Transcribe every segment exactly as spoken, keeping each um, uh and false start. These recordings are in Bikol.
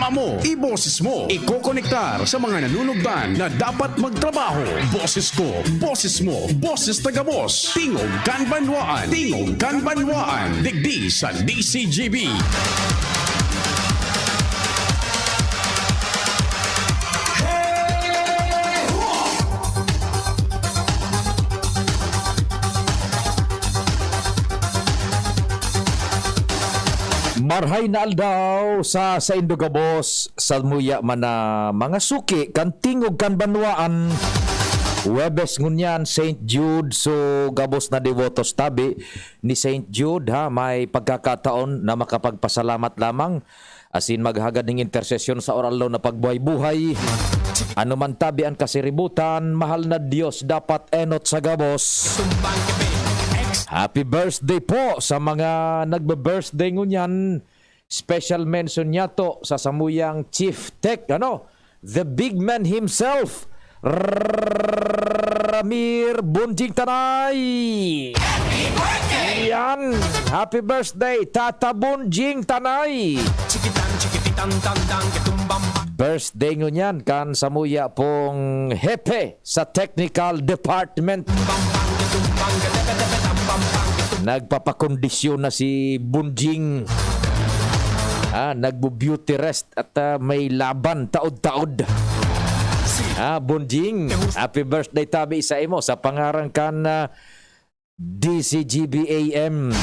Amo, iboses mo. Ikokonektar sa mga nanunugdan na dapat magtrabaho. Boses ko, boses mo, boses na gabos. Tingog kan Banwaan. Tingog kan Banwaan. Digdi sa D C G B. Marhay na aldaw sa saindo gabos, samuya man na mga suki kan Tingog kan Banwaan. Huwebes ngunyan, Saint Jude, so gabos na debotos tabi ni Saint Jude, ha, may pagkakataon na makapagpasalamat lamang asin maghagad ning intersesyon sa oral na pagbuhay-buhay. Ano man tabi an kasiributan, mahal na Dios dapat enot sa gabos. Happy birthday po sa mga nagbe-birthday ngunyan. Special mention niyato sa samuyang Chief Tech, ano? The big man himself, Ramir Bonjing Tanay. Happy birthday! Yan. Happy birthday, Tata Bonjing Tanay. Chikitan, chikipitan, tan, tan, kitumbang. Birthday ngunyan kan samuya pong hepe sa technical department. Nagpapakondisyon na si Bonjing. Ah, nagbo-beauty rest at, ah, may laban taod-taod. Ah, Bonjing, happy birthday tabi sa imo sa pangaran kan, ah, D C G B A M.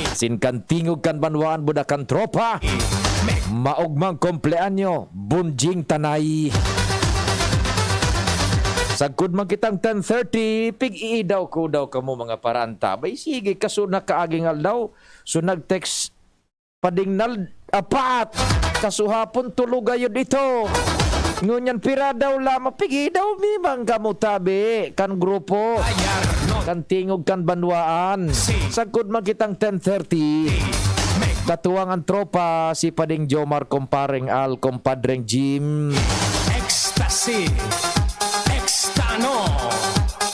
Asin kan Tingog kan Banwaan, buda kan tropa. Maogmang kumpleanyo, Bonjing Tanay. Sagkod man kitang ten thirty, pig-iidaw ko daw kamo mga paraantabay. Sige, kaso nakaaging aldaw. So nag-text Padingnal, apat. Kasuhapon, tulog ayod ito. Ngunyan, pira daw lamang, pigi daw mi man kamo tabi kan grupo. Kan Tingog kan Banwaan. Sagkod man kitang ten thirty. Katuwang ang tropa, si Pading Jomar, Kompareng Al, Kompadreng Jim. Ecstasy. Extano.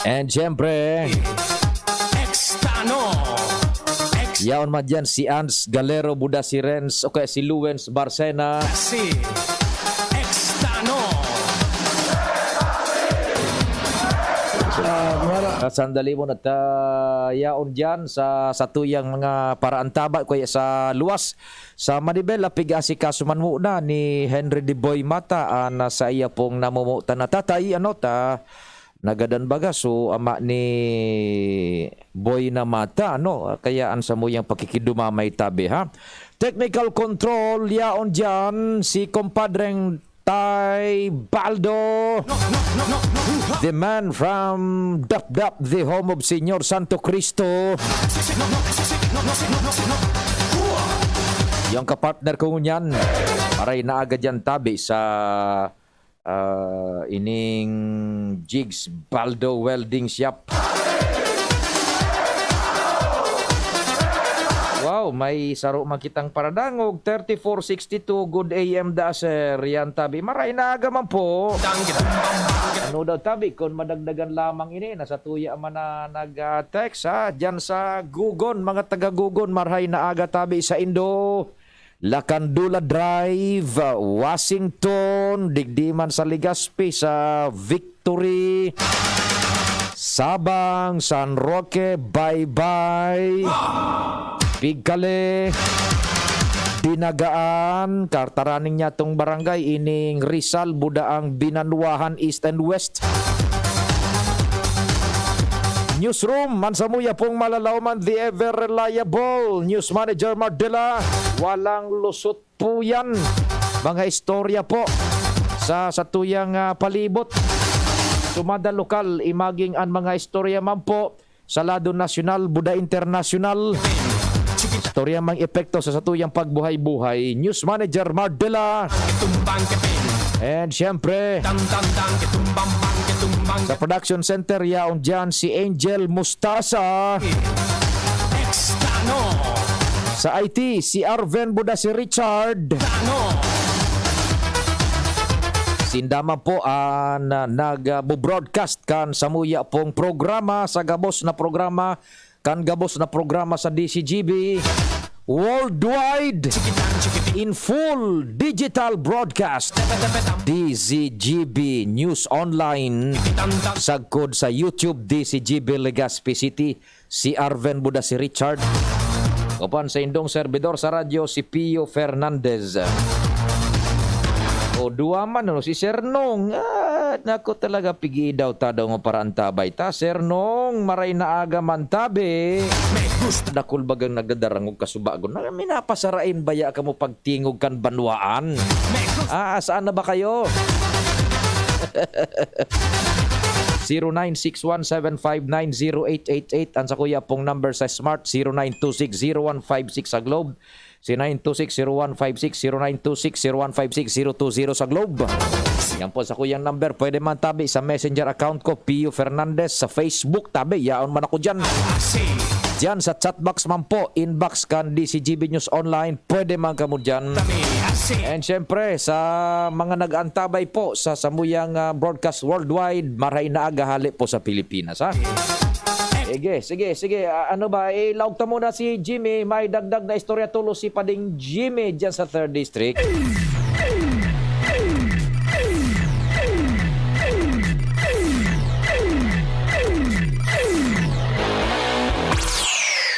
And syempre, Extano. Ex- Yaon man dyan si Ans Galero, buda si Renz, o kaya si Luwens Barcena. Si Extano. Ah, wala. Sa sandali mo na ta, yaon dyan sa, sa tuyang mga paraantaba, kaya sa luwas, sa Manibela, pig-asikaso man muna ni Henry de Boy Mata, an, ah, sa iya pong namumutan na tatay, ano, ta, nagadan baga, so, ama ni Boy na Mata, ano, kaya an samuyang pakikidumamay tabi, ha? Technical control, yaon dyan, si Compadreng Tay Baldo. The man from Dapdap, the home of Señor Santo Cristo. Yung kapartner ko ngunyan, maray na aga dyan tabi sa, ah, ining Jigs Baldo Welding Shop. Wow, may saro man kitang paradangog, thirty-four sixty-two, good A M da, sir. Yan, tabi. Maray na aga man po. Ano daw, tabi, kung madagdagan lamang ini, nasa tuya man na nag-, ah, text, ha? Diyan sa Gugon, mga taga Gugon, marhay na aga, tabi, sa Indo. Lacandula Drive, Washington, digdi man sa Legazpi, sa Victory, Sabang, San Roque, Baybay, Pigcale, Dinagaan, kartaraning niya tong barangay, ining Rizal, Budaang, Binanwahan, East and West. Newsroom, man samuya pong malalaoman, the ever reliable news manager Mardela, walang lusot po yan. Mga istorya po sa satuyang, ah, palibot. Sumada lokal, imaging an mga istorya man po sa lado nasyonal, buda internasyonal. Istorya mang epekto sa satuyang pagbuhay-buhay. News Manager Mardela. And syempre, sa production center, yaon dyan si Angel Mustasa. Sa I T, si Arven Buda, si Richard. Sinda man po an, ah, nag-broadcast kan samuya pong programa, sa gabos na programa, kan gabos na programa sa D C G B. Worldwide in full digital broadcast, D Z G B News Online, sagkod sa YouTube, D Z G B Legazpi City, si Arven Buda, si Richard. Uban sa indong serbidor sa radyo, si Pio Fernandez. O, duwa man, no, si Sir Nong. Ah, naku talaga, pigi daw ta daw nga para antabay ta. Sir Nong, maray na aga man tabi. Dakul bagang nagdadarangog kasubagon. Na, minapasarain baya kamo pagtingog kan banwaan? Ah, saan na ba kayo? Zero nine six one seven five nine zero eight eight eight. Ang sa kuya pong number sa Smart, zero nine two six zero one five six sa Globe. Si nine two six zero one five six, zero nine two six zero one five six zero two zero sa Globe. Yan po sa kuyang number. Pwede man tabi sa messenger account ko, Pio Fernandez, sa Facebook tabi. Yaon man ako dyan. Diyan sa chat box man po, inbox kan D Z G B News Online, pwede man kamo dyan. And syempre, sa mga nag-antabay po sa samuyang, ah, broadcast worldwide, maray na aga hali po sa Pilipinas, ha? Sige, sige, sige. Ah, ano ba? Ilaog ta muna si Jimmy. May dagdag na istorya tulos si Pading Jimmy dyan sa third District.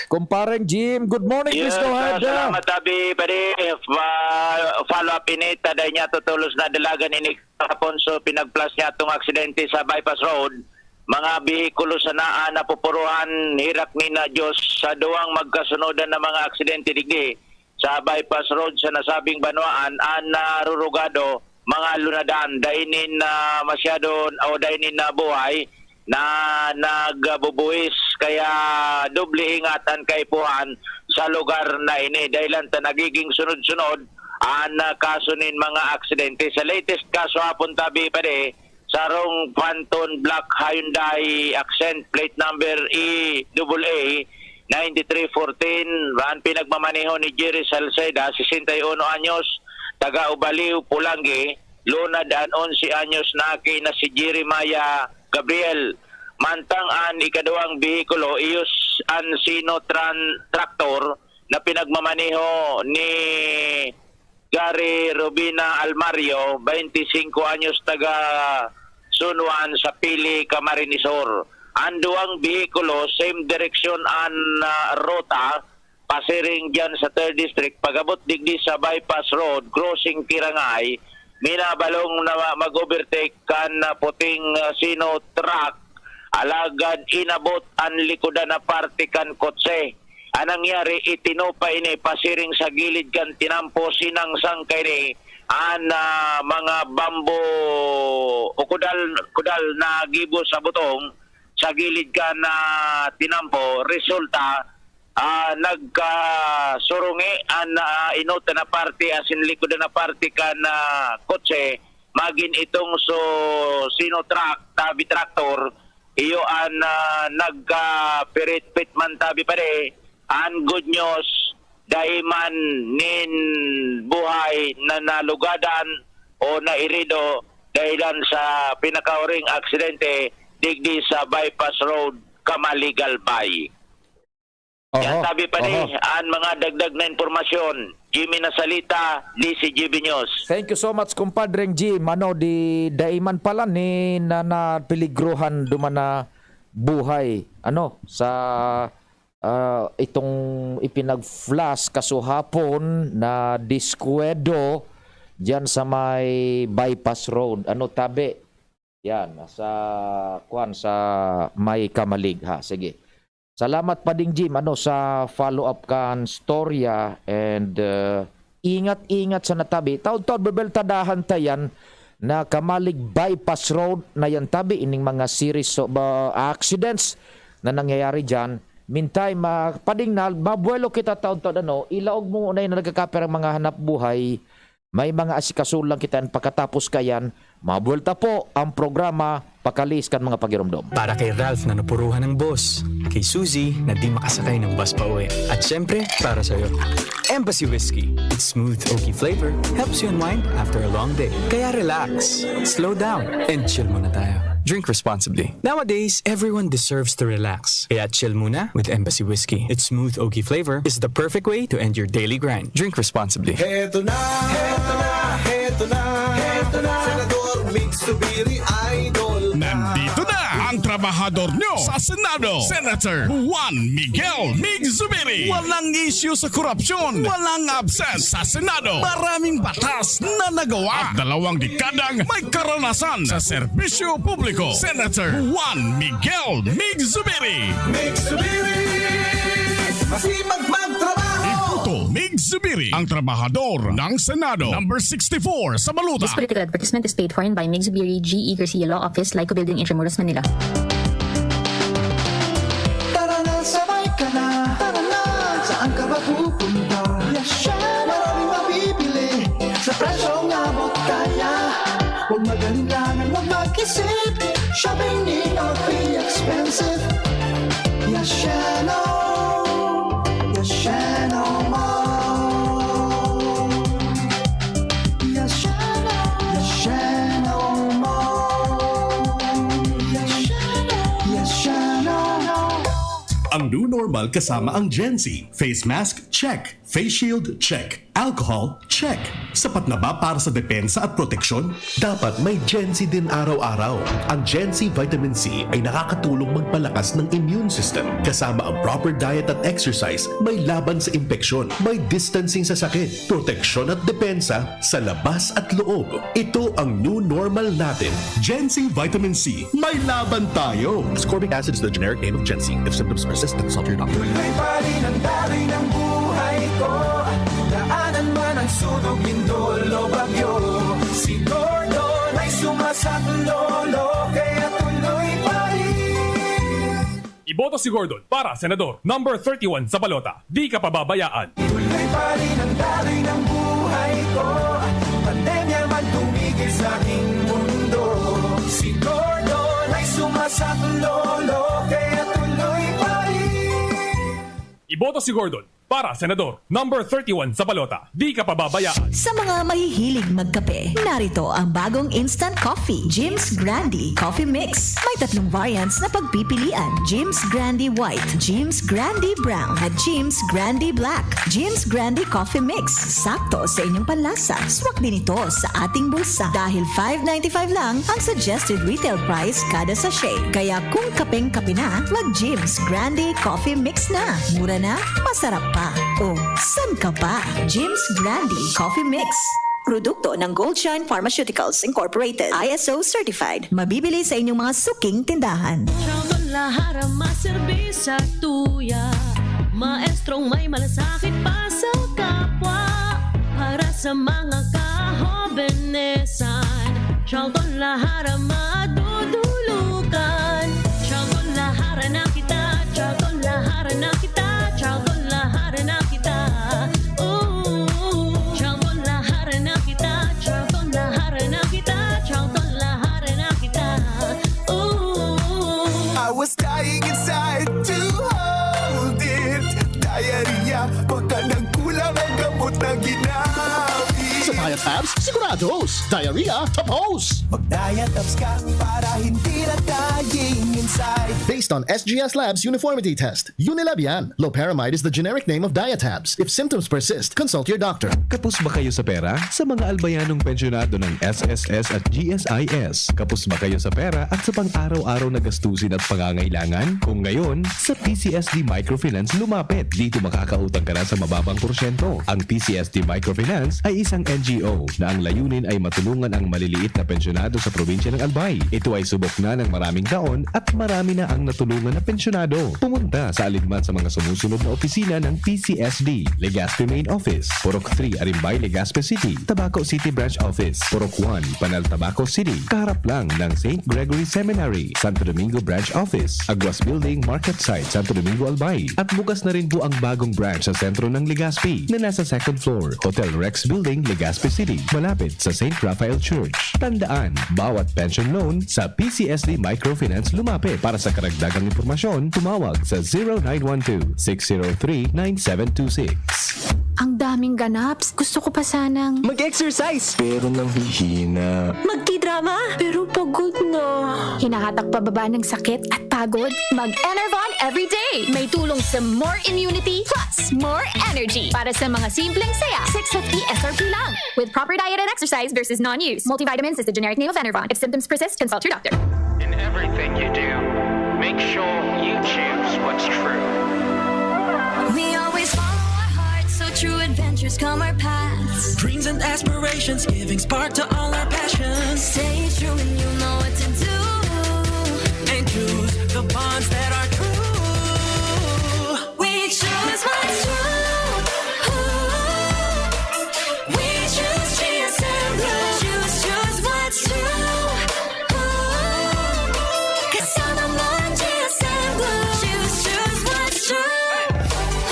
Kumpareng Jim, good morning. Please go ahead. Salamat, Abi. Pwede, pa-, follow up ini, taday niya tutulos na dalagan ini hapon. So, pinag-flash niya itong aksidente sa Bypass Road. Mga behikulo sana ang napupuruhan, herak ni na Diyos, sa duwang magkasunodan na mga aksidente digdi sa Bypass Road sa nasabing banwaan, ang narurugado, mga lunadan, dai nin, ah, masyado o dai nin nabuhay na nagbubuhis, kaya doble ingat ang kaipuhan sa lugar na ini. Dahilan ta nagiging sunod-sunod ang, ah, kaso nin mga aksidente. Sa latest kaso hapon tabi pa di, sarong Phantom Black Hyundai Accent, plate number E double A nine three fourteen, an pinagmamaneho ni Jerry Salceda, sesenta y uno anyos, taga Ubaliw, Pulangi, lunad an onse anyos na aki na si Jeremiah Gabriel. Mantang an ikaduwang behikulo, iyos an Sinotran tractor na pinagmamaneho ni Gary Rubina Almario, baynte singko anyos, taga Sunuan sa Pili, Camarines Sur. Ang duwang behikulo, same direksyon an, ah, ruta, pasiring diyan sa third District, pag-abot digdi sa Bypass Road, crossing Kirangay, minabalong na mag-overtake kan, ah, puting, ah, Sino truck, alagad inabot an likodan na parte kan kotse. Ang nangyari, itinupa ini pasiring sa gilid kan tinampo, sinangsang kaini an, ah, mga bambo o kudal, kudal na gibo sa butong sa gilid kan, ah, tinampo. Resulta, ah, nagkasurungi an, ah, inot na parte asin likod na parte kan, ah, kotse, magin itong so Sino truck, tabi tractor, iyo an, ah, nagkapiritpit man tabi pare. An good news, dai man nin buhay na nalugadan o nairido dahilan sa pinakauring aksidente digdi sa Bypass Road, Kamaligalbay. Yan, oho, tabi pa ni, oho, an mga dagdag na impormasyon. Jimmy Nasalita, D Z G B News. Thank you so much, kumpadreng Jim. Ano, di, dai man pala ni na, napeligrohan duman na buhay. Ano, sa, ah, itong ipinag-flash kasuhapon na diskuwedo diyan sa may Bypass Road. Ano, tabi? Yan, sa, kwan, sa may Kamalig, ha. Sige. Salamat pa ding, Jim, ano, sa follow-up kan storya and, uh, ingat-ingat sa natabi. Taon-taon, bebeltadahan ta yan na Kamalig Bypass Road na yan tabi, ining mga series of, uh, accidents na nangyayari dyan. Meantime, uh, pading na, mabuelo kita taon-taon, ano, ilaog mo na yun na nagkakapirang mga hanap buhay. May mga asikaso lang kita yan. Pakatapos kayan, mabuelta po ang programa Pakalis kan mga Pagiromdom. Para kay Ralph na napuruhan ng boss, kay Suzy na di makasakay ng bus pa uwi, at syempre, para sa'yo. Embassy Whiskey. Its smooth, oaky flavor helps you unwind after a long day. Kaya relax, slow down, and chill muna tayo. Drink responsibly. Nowadays, everyone deserves to relax. Kaya chill muna with Embassy Whiskey. Its smooth oaky flavor is the perfect way to end your daily grind. Drink responsibly. Heto na, heto na, heto na, heto na. Senador Mig Zubiri, idol na. Nandito na ang trabahador nyo sa Senado, Senator Juan Miguel Mig Zubiri. Walang isyu sa korupsyon, walang absent sa Senado. Maraming batas na nagawa at dalawang dekadang may karanasan sa serbisyo publiko. Senator Juan Miguel Mig Zubiri. Mig Zubiri, masipag magtrabaho. Iboto Mig Zubiri, ang trabahador ng Senado. Number sixty-four sa balota. This political advertisement is paid for in by Mig Zubiri, G E Garcia Law Office, Lyco Building, Intramuros, Manila. Tara na, sabay ka na. Tara na, saan ka ba pupunta? Yes, siya. Maraming mabibili sa presyong abot kaya. Huwag mag-alinlangan, huwag mag-isip. Shopping need not be expensive. Yes, siya, no. Yes, siya, no more. Yes, siya, no. Yes, siya, no more. Yes, siya, no. Yes, siya, no. Ang new normal kasama ang Gen Z. Face mask, check. Face shield, check. Alcohol, check. Sapat na ba para sa depensa at proteksyon? Dapat may Gen Z din araw-araw. Ang Gen Z Vitamin C ay nakakatulong magpalakas ng immune system. Kasama ang proper diet at exercise, may laban sa impeksyon, may distancing sa sakit, proteksyon at depensa sa labas at loob. Ito ang new normal natin. Gen Z Vitamin C, may laban tayo! Ascorbic acid is the generic name of Gen Z. If symptoms persist, consult your doctor. Tuloy pa rin ang daloy ng buhay ko. Daanan man ang sunog, lindol o bagyo. Si Gordon ay sumasaklolo, kaya tuloy pa rin. Iboto si Gordon para senador, number thirty-one sa balota. Di ka pababayaan. Tuloy pa rin ang daloy ng buhay ko. Pandemya man tumigil sa aking mundo. Si Gordon ay sumasaklolo, kaya tuloy pa rin. Iboto si Gordon para senador, number thirty-one sa balota. Di ka pababayaan. Sa mga mahihilig magkape, narito ang bagong instant coffee, Jim's Grande Coffee Mix. May tatlong variants na pagpipilian: Jim's Grande White, Jim's Grande Brown, at Jim's Grande Black. Jim's Grande Coffee Mix, sakto sa inyong panlasa. Swak din ito sa ating bulsa dahil five ninety-five lang ang suggested retail price kada sachet. Kaya kung kapeng-kape na, mag Jim's Grande Coffee Mix na. Mura na, masarap pa. O, san ka pa? Jim's Grande Coffee Mix. Produkto ng Goldshine Pharmaceuticals Incorporated, I S O certified. Mabibili sa inyong mga suking tindahan. Chocolahara, maserbis sa tuya. Maestrong may malasakit pa sa kapwa. Para sa mga kahobenesan, Chocolahara madudulugan. Chocolahara na kita, chocolahara na kita, chocolahara na kita. Ooh, chocolahara na kita, chocolahara na kita, chocolahara na kita. Ooh. I was dying inside to hold it. Diarrhea, baka nagkulang ang gamot na ginabi. Sa Diet Abs, sigurados. Diarrhea, tapos. Mag-Diet Abs ka para hindi na dying inside. Based on S G S Labs uniformity test. Unilab yan. Loperamide is the generic name of Diatabs. If symptoms persist, consult your doctor. Kapos ba kayo sa pera? Sa mga albayanong pensyonado ng S S S at G S I S, kapos ba kayo sa pera at sa pang-araw-araw na gastusin at pangangailangan? Kung ngayon, sa P C S D Microfinance lumapit. Dito makakautang ka na sa mababang porsyento. Ang P C S D Microfinance ay isang N G O na ang layunin ay matulungan ang maliliit na pensyonado sa probinsya ng Albay. Ito ay subok na ng maraming taon at marami na ang natulungan na pensyonado. Pumunta sa alinman sa mga sumusunod na opisina ng P C S D: Legazpi Main Office, Purok three, Arimbay, Legazpi City; Tabaco City Branch Office, Purok one, Panal, Tabaco City, kaharap lang ng Saint Gregory Seminary; Santo Domingo Branch Office, Aguas Building, Market Site, Santo Domingo, Albay. At bukas na rin po ang bagong branch sa sentro ng Legazpi, na nasa second floor, Hotel Rex Building, Legazpi City, malapit sa Saint Raphael Church. Tandaan, bawat pension loan sa P C S D Microfinance lumapit. Para sa karagdagang impormasyon, tumawag sa zero nine one two, six zero three, nine seven two six. Ang daming ganaps. Gusto ko pa sanang Mag-exercise! Pero nanghihina. Magtidrama! Pero pagod na. Hinahatak pababa ng sakit at pagod. Mag-Enervon everyday. May tulong sa more immunity plus more energy. Para sa mga simpleng saya, six fifty S R P lang. With proper diet and exercise versus non-use. Multivitamins is the generic name of Enervon. If symptoms persist, consult your doctor. In everything you do, make sure you choose what's true. We always follow our hearts, so true adventures come our paths. Dreams and aspirations giving spark to all our passions. Stay true and you know what to do. And choose the bonds that are true. We choose what's true. Ooh. We choose G S M Blue. Choose, choose what's true. Ooh. Kasama mo ang G S M Blue. Choose, choose what's true.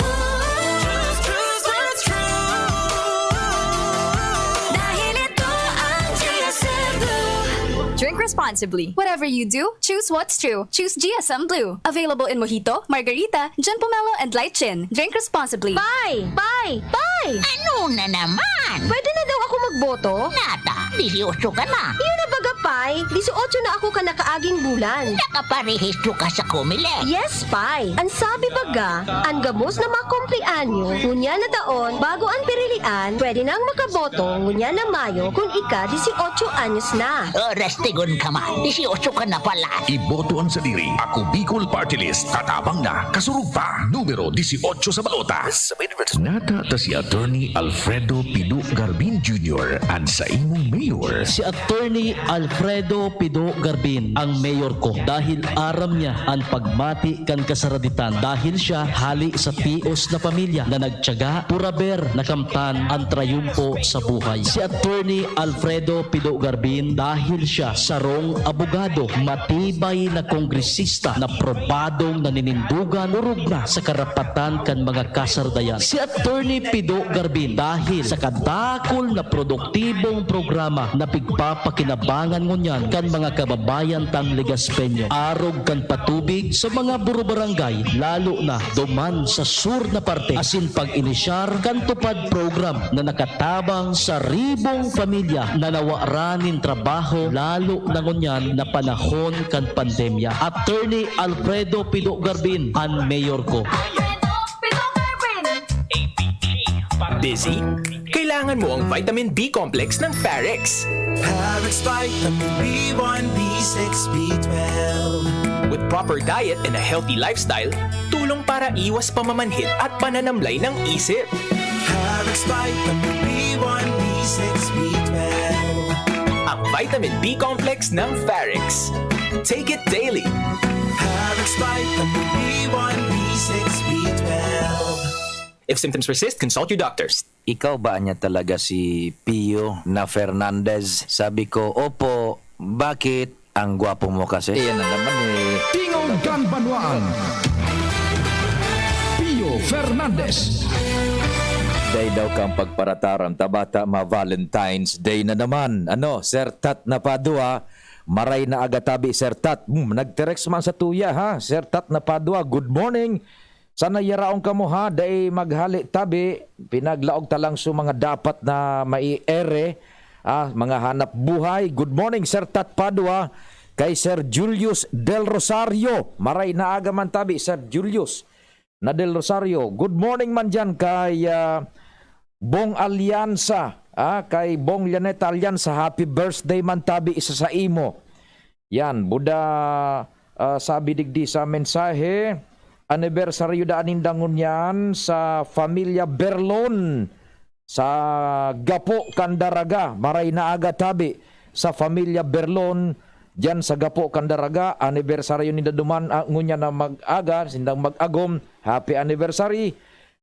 Ooh. Choose, choose what's true. Dahil ito ang G S M Blue. Drink responsibly. Whatever you do, choose what's true. Choose G S M Blue. Available in Mojito, Margarita, John Pomelo, and Light Gin. Drink responsibly. Pay! Pay! Pay! Ano na naman? Pwede na daw ako magboto? Nata, disiotso ka na. Iyo na baga, Pay. Disiotso na ako kan nakaaging bulan. Nakaparehistro ka sa Comelec. Yes, Pay. An sabi baga, an gabos na makumpleanyo, ngunyan na taon, bago an pirilian, pwede nang makaboto, ngunyan na Mayo, kun ika disiotso anyos na. Oras tigon ka man, disiotso ka na pala. Iboto ang sadiri. Ako Bicol Party List. Katabang na. Kasurog pa. Numero disiotso sa balota. Nata ta si Attorney Alfredo Pido Garbin Junior, an saimong mayor. Si Attorney Alfredo Pido Garbin ang mayor ko dahil aram niya an pagmati kan kasaraditan dahil siya hali sa tios na pamilya na nagtiyaga, puraber na kamtan an trayumpo sa buhay. Si Attorney Alfredo Pido Garbin dahil siya sarong abogado, matibay na kongresista na probadong naninindugan, orog na sa karapatan kan mga kasardayan. Si Attorney Pido Garbin dahil sa kadakol na produktibong programa na pigpapakinabangan ngunyan kan mga kababayan tang Legaspeño, arog kan patubig sa mga burubarangay, lalo na duman sa sur na parte, asin pag-inisyar kan TUPAD program na nakatabang sa ribong pamilya na nawara nin trabaho, lalo na ngunyan na panahon kan pandemya. Attorney Alfredo Pido Garbin, an mayor ko. Busy? Kailangan mo ang vitamin B complex ng Farex. Parex Vitamin B one, B six, B twelve. With proper diet and a healthy lifestyle, tulong para iwas pamamanhid at pananamlay ng isip. Parex Vitamin B one, B six, B twelve. Ang vitamin B complex ng Farex. Take it daily. Parex Vitamin B one, B six, B twelve. If symptoms persist, consult your doctor. Ikaw ba niya talaga si Pio na Fernandez? Sabi ko, opo. Bakit? Ang gwapo mo kasi. Iyan na naman eh. Tingog kan Banwaan. Pio Fernandez. Day daw kang pagparataran, tabata ma Valentine's Day na naman. Ano, Sir Tat na Padua, maray na aga tabi, Sir Tat. Hmm, nagtext man sa tuya, ha? Sir Tat na Padua, good morning. Sana yaraon kamo ha, dai maghali tabi, pinaglaog ta lang sa mga dapat na maiere, ah, mga hanap buhay. Good morning, Sir Tat Padua, kay Sir Julius Del Rosario. Maray na aga man tabi, Sir Julius na Del Rosario. Good morning man dyan kay ah, Bong Alianza, ah, kay Bong Llaneta Alianza. Happy birthday man tabi sa saimo. Yan, buda, ah, sabi digdi sa mensahe, anibersaryo daan ninda ngunyan sa Familia Berlon sa Gapo kan Daraga. Maray na aga tabi sa Familia Berlon diyan sa Gapo kan Daraga. Anibersaryo ninda duman, ah, ngunyan na mag-aga, sindang mag-agom. Happy anniversary.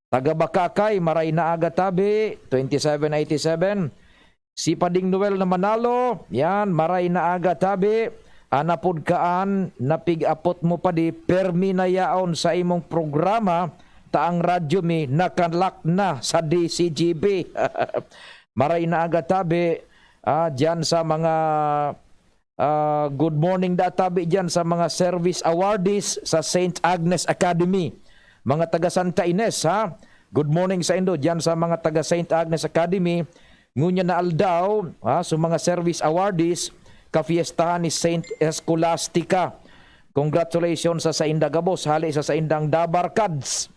Taga Bacacay, maray na aga tabi, twenty-seven eighty-seven. Si Pading Noel na Manalo, yan, maray na aga tabi. Anapod kaan, napig-apot mo pa di, permi na yaon sa imong programa, ta ang radyo mi nakalak na sa D C G B. Maray na aga tabi, ah, dyan sa mga Ah, good morning da tabi diyan sa mga service awardees sa Saint Agnes Academy. Mga taga Santa Ines, ha? Good morning saindo diyan sa mga taga Saint Agnes Academy. Ngunyan na aldaw, ha, sa mga service awardees, kafiestahan ni Saint Scholastica. Congratulations sa sainda gabos, hali sa saindang Dabar Kads.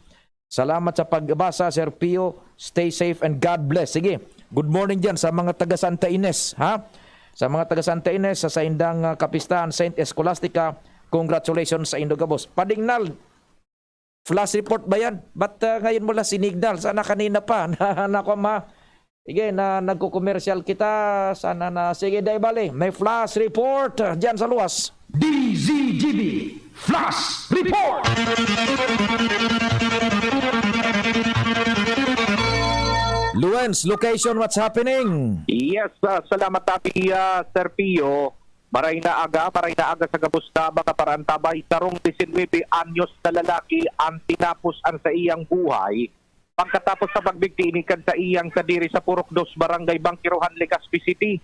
Salamat sa pagbasa, Sir Pio. Stay safe and God bless. Sige, good morning diyan sa mga taga Santa Ines, ha? Sa mga taga Santa Ines, sa saindang, ah, kapistahan, Saint Scholastica, congratulations saindo gabos. Padingnal, flash report ba yan? Ba't, ah, ngayon mo lang sinignal? Sana kanina pa. Na, na, ma, sige, na nagko-commercial kita. Sana na, sige, dai bali. May flash report, ah, diyan sa luwas. D Z G B Flash Report! Luens, location, what's happening? Yes, ah, salamat, Papi, ah, Sir Pio. Maray na aga, maray na aga sa gabos na mga paraantabay. Sarong disinwebe anyos na lalaki ang tinapos ang sa iyang buhay pagkatapos sa pagbigti ini kan sa iyang sadiri sa Purok Dos, Barangay Bangkirohan, Legazpi City.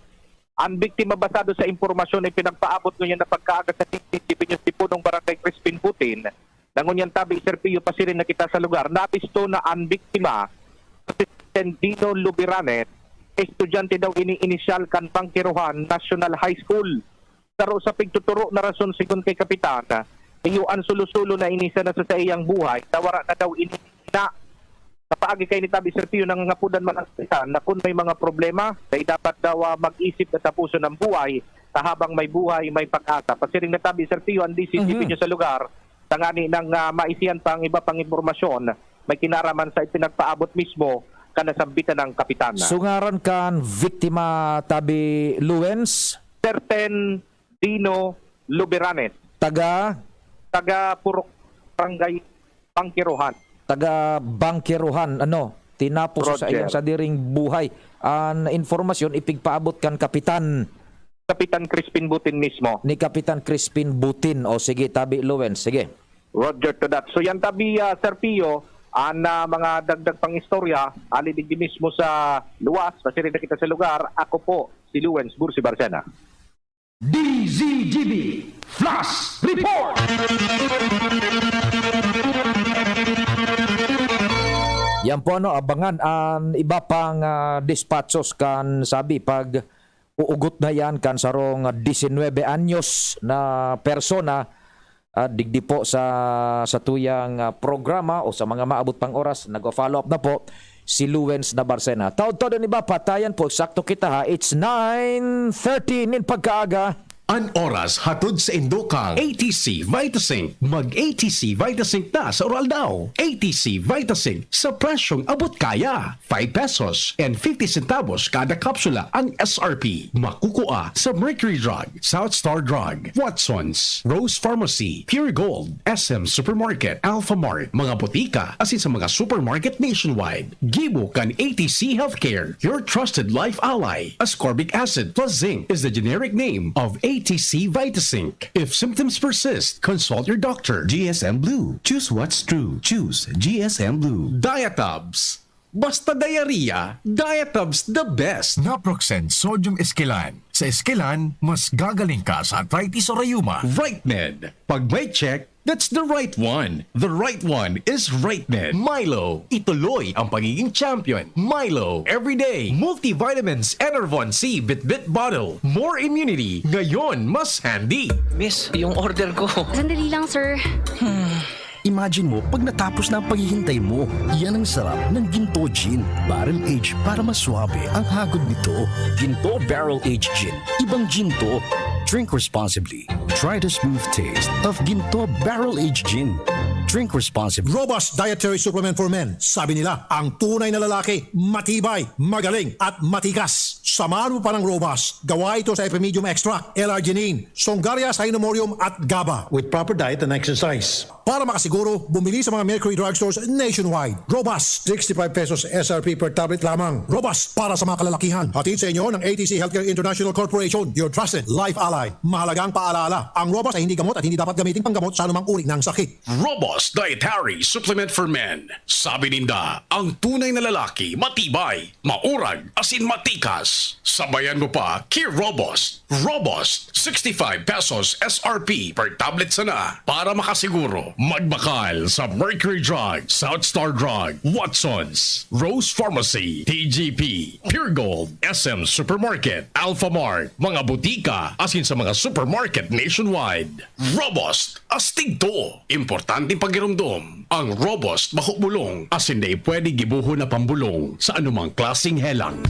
Ang biktima, basado sa impormasyon na ipinagpaabot ngunyan na pagkaaga sa D Z G B News si Punong Barangay Crispin Butin, na ngunyan tabi, Sir Pio, pasiring na kita sa lugar. Nabisto na ang biktima, si Tendino Lubiranes, estudyante daw ini inisyal kan Bangkirohan National High School. Saro sa pigtuturo na rason, sigon kay Kapitan, iyo an sulo-sulo na ini sana sa saiyang buhay, na wara na daw ini na. Sa paagi kay ni tabi, Sir Pio, nangangapodan man ang Kapitan na kun may mga problema, kay dapat daw, ah, mag-isip na tapuson ang buhay, na habang may buhay, may pag-asa. Pasiring na tabi, Sir Pio, ang D Z G B Mhm. News sa lugar, tangani nang, ah, maisihan pa ang iba pang impormasyon, may kinaraman sa ipinagpaabot mismo kan nasambitan ng Kapitan. So, ngaran kan biktima, tabi, Luens? Certain Dino Luberanes. Taga? Taga Purok, Barangay Bangkirohan. Taga Bangkirohan, ano? Tinapos sa Roger. Iyang sadiring buhay. An impormasyon ipigpaabot kan Kapitan. Kapitan Crispin Butin mismo. Ni Kapitan Crispin Butin. O sige, tabi, Luens. Sige. Roger to that. So yan tabi, ah, Sir Pio, an, ah, mga dagdag pang istorya, ali digdi mismo sa luwas, pasiring na kita sa lugar. Ako po, si Luens Bursi Barcena. D Z G B Flash Report! Yan po, ano, abangan ang iba pang, ah, despachos kan sabi pag uugot na yan kan sarong disinwebe anyos na persona, ah, digdi po sa, sa tuyang, ah, programa o sa mga maabot pang oras, nag-follow up na po si Luens Nabarcena. Taod-taod an iba, patayan po, eksakto kita ha, it's nine thirty nin pagkaaga. An oras hatod sa indo kan A T C Vitazinc. Mag A T C Vitazinc na sa Uraldaw. A T C Vitazinc sa presyong abot kaya. Five pesos and fifty centavos kada kapsula ang S R P. Makukua sa Mercury Drug, South Star Drug, Watson's, Rose Pharmacy, Pure Gold, S M Supermarket, Alpha Mart, mga botika, asin sa mga supermarket nationwide. Gibo kan A T C Healthcare, your trusted life ally. Ascorbic acid plus zinc is the generic name of A T C Vitazinc. If symptoms persist, consult your doctor. G S M Blue. Choose what's true. Choose G S M Blue. Diatabs. Basta diarrhea, Diatabs the best. Naproxen Sodium Esquilan. Sa Esquilan, mas gagaling ka sa arthritis o rayuma. Right, Ned. Pag may check, that's the right one. The right one is Right, Ned. Milo, ituloy ang pagiging champion. Milo, everyday. Multivitamins, Enervon C, Bitbit Bottle. More immunity, ngayon mas handy. Miss, yung order ko. Sandali lang, sir. Imagine mo, pag natapos na ang paghihintay mo, yan ang sarap ng Ginto Gin. Barrel Age para mas swabe ang hagod nito. Ginto Barrel Age Gin. Ibang Ginto. Drink responsibly. Try the smooth taste of Ginto Barrel Age Gin. Drink responsibly. Robust Dietary Supplement for Men. Sabi nila, ang tunay na lalaki, matibay, magaling, at matikas. Samahan mo pa ng Robust. Gawa ito sa Epimedium Extract, L-arginine, Songaria Cynomorium, at gaba. With proper diet and exercise. Para makasiguro, bumili sa mga Mercury Drugstores nationwide. Robust, sixty-five pesos S R P per tablet lamang. Robust, para sa mga kalalakihan. Hatid sa inyo ng A T C Healthcare International Corporation, your trusted life ally. Mahalagang paalala, ang Robust ay hindi gamot at hindi dapat gamitin panggamot sa anumang uri ng sakit. Robust Dietary Supplement for Men. Sabi ninda, ang tunay na lalaki, matibay, maurag, asin matikas. Sabayan mo pa ki Robust. Robust, sixty-five pesos S R P per tablet sana. Para makasiguro, magbakal sa Mercury Drug, South Star Drug, Watsons, Rose Pharmacy, T G P, Pure Gold, S M Supermarket, Alphamart, mga butika, asin sa mga supermarket nationwide. Robust, astig to. Importanteng pagiromdom. Ang Robust bako bulong, asin dai pwede gibohon na pambulong sa anumang klaseng helang.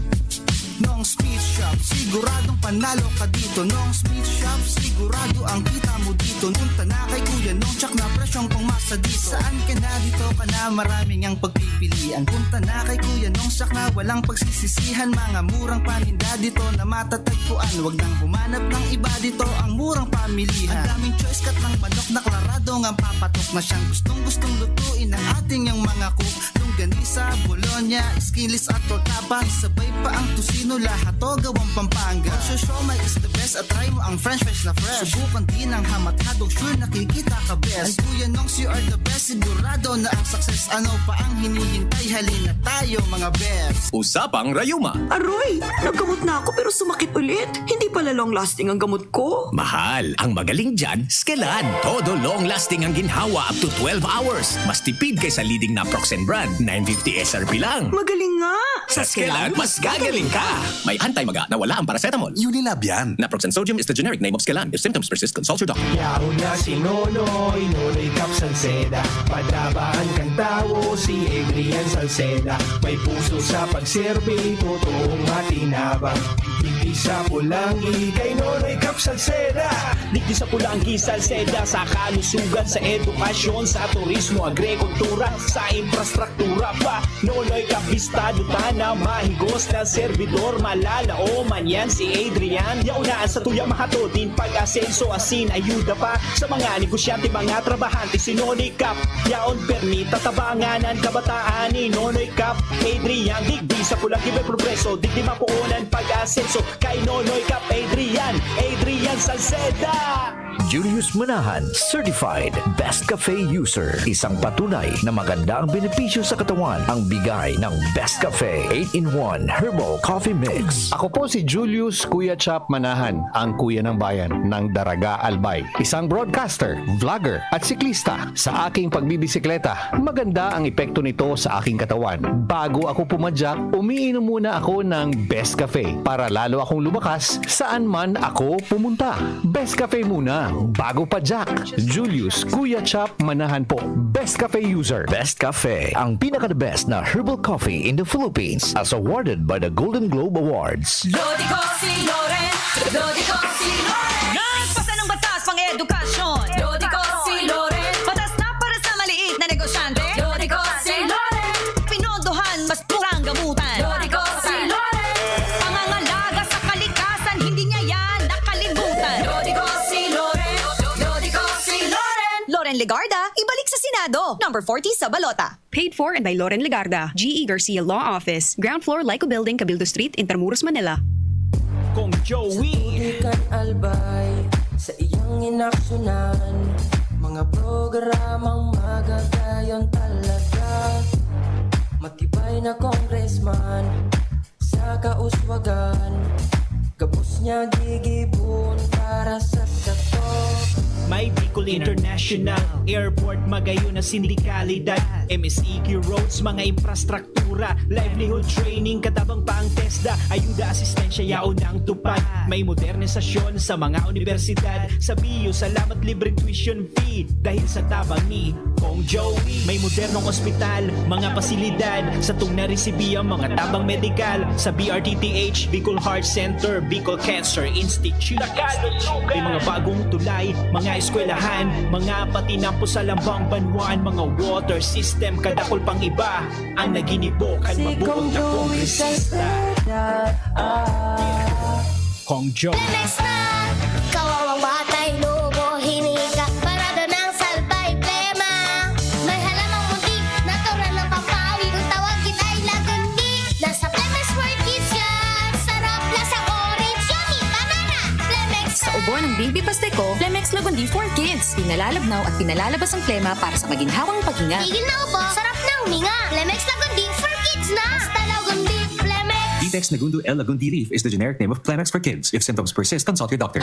Nong's Meat Shop, siguradong panalo ka dito. Nong's Meat Shop, sigurado ang kita mo dito. Punta na kay Kuya Nong, tsak na presyong pangmasa dito. Saan ka na, dito ka na, maraming ang pagpipilian. Punta na kay Kuya Nong, tsak na walang pagsisisihan. Mga murang paninda dito na matatagpuan. Wag nang humanap ng iba dito, ang murang pamilihan. Ang daming choice, cut ng manok na klarado ngang papatok na siyang gustong-gustong lutuin ng ating yang mga cook. Longganisa, bologna, skinless at tortapa. Sabay pa ang tocino, lahat to gawang Pampanga. Ang siomai is the best at try mo ang french fries na fresh. Subukan din ang ham at hotdog, sure nakikita ka best. Ay Kuya Nongs, you are the best, sigurado na ang success. Ano pa ang hinihintay? Halina tayo mga best. Usapang Rayuma. Aroy! Naggamot na ako pero sumakit ulit. Hindi pala long lasting ang gamot ko. Mahal, ang magaling dyan, Skelan. Todo long lasting ang ginhawa up to twelve hours. Mas tipid kaysa leading naproxen brand, nine fifty S R P lang. Magaling nga! Sa Skelan, mas gagaling ka! May anti-maga na wala ang paracetamol. Unilab yan. Naproxen sodium is the generic name of Skelan. If symptoms persist, consult your doctor. Yaon na si Nonoy, Nonoy Cap Salceda. Padabaan kan tawo si Adrian Salceda. May puso sa pagserbi, totoong matinabang. Digdi sa Pulanggi, kay Nonoy Cap Salceda. Digdi sa Pulanggi, Salceda, sa kalusugan, sa edukasyon, sa turismo, agrikultura, sa infrastruktura pa. Nonoy Cap, bistado ta na mahigos na serbidor, malalaoman yan si Adrian. Yaon na an satuya mahatod nin pag-asenso, asin ayuda pa sa mga negosyante, mga trabahante, si Nonoy Cap. Yaon permi tatabangan an kabataan ni Nonoy Cap Adrian. Digdi sa Pulanggi may progreso, digdi mapoon an pag-asenso kay Nonoy Cap Adrian, Adrian Salceda. Julius Manahan, certified Best Cafe user. Isang patunay na maganda ang benepisyo sa katawan ang bigay ng Best Cafe eight-in-one Herbal Coffee Mix. Ako po si Julius Kuya Chap Manahan, ang kuya ng bayan ng Daraga, Albay. Isang broadcaster, vlogger, at siklista. Sa aking pagbibisikleta, maganda ang epekto nito sa aking katawan. Bago ako pumadyak, umiinom muna ako ng Best Cafe para lalo akong lumakas saan man ako pumunta. Best Cafe muna, bago padyak. Julius Kuya Chap Manahan po, Best Cafe user. Best Cafe, ang pinaka-the best na herbal coffee in the Philippines, as awarded by the Golden Globe Awards. Lodi ko si Loren, Lodi ko si Loren. Nagpasa ng batas pang edukasyon. Lodi ko si Loren. Batas na para sa maliit na negosyante. Lodi ko si Loren. Pinondohan, mas murang gamutan. Lodi ko si Loren. Pangangalaga sa kalikasan, hindi niya yan nakalimutan. Lodi ko si Loren. Lodi ko si Loren. Loren Legarda, ibalik sa Senado. Number forty sa balota. Paid for and by Loren Legarda, G E Garcia Law Office, ground floor, Lyco Building, Cabildo Street, Intramuros, Manila. Kong Joey. Sa tubig kan Albay, sa iyang inaksyonan, mga programang magagayon talaga. Matibay na congressman, sa kauswagan, gabos niya gigibon para sa sato. May Bicol International Airport, magayon na sindikalidad, M S E Q roads, mga infrastruktura, livelihood training, katabang pa ang TESDA, ayuda, asistensya, yaon ang tupad. May modernisasyon sa mga unibersidad, sa B U, salamat, libreng tuition fee, dahil sa tabang ni Kong Joey. May modernong ospital, mga pasilidad, satong naresibi ang mga tabang medikal sa B R T T H, Bicol Heart Center, Bicol Cancer Institute. May mga bagong tulay, mga eskwelahan, mga patinampo sa lambang banwaan, mga water system, kadakol pang iba ang naginibo kan mabuot na kongresista. Kong Joey. Lemex na! Kawawang batay, lobo, hinika, parada ng salbay, plema. May halamang munti, natural na pampawi. Kung tawagin ay lagandi, nasa Lemex World Kids yan. Sarap, lasang orange, yummy, banana. Lemex na! Sa ubo Ang Baby Pasteco, Flemex Lagundi for Kids. Pinalalabnaw at pinalalabas ang plema para sa maginhawang paghinga. Tigil na ubo, sarap na huminga. Flemex Lagundi for Kids na! Basta Lagundi, Flemex! Vitex Negundo L Lagundi Leaf is the generic name of Flemex for Kids. If symptoms persist, consult your doctor.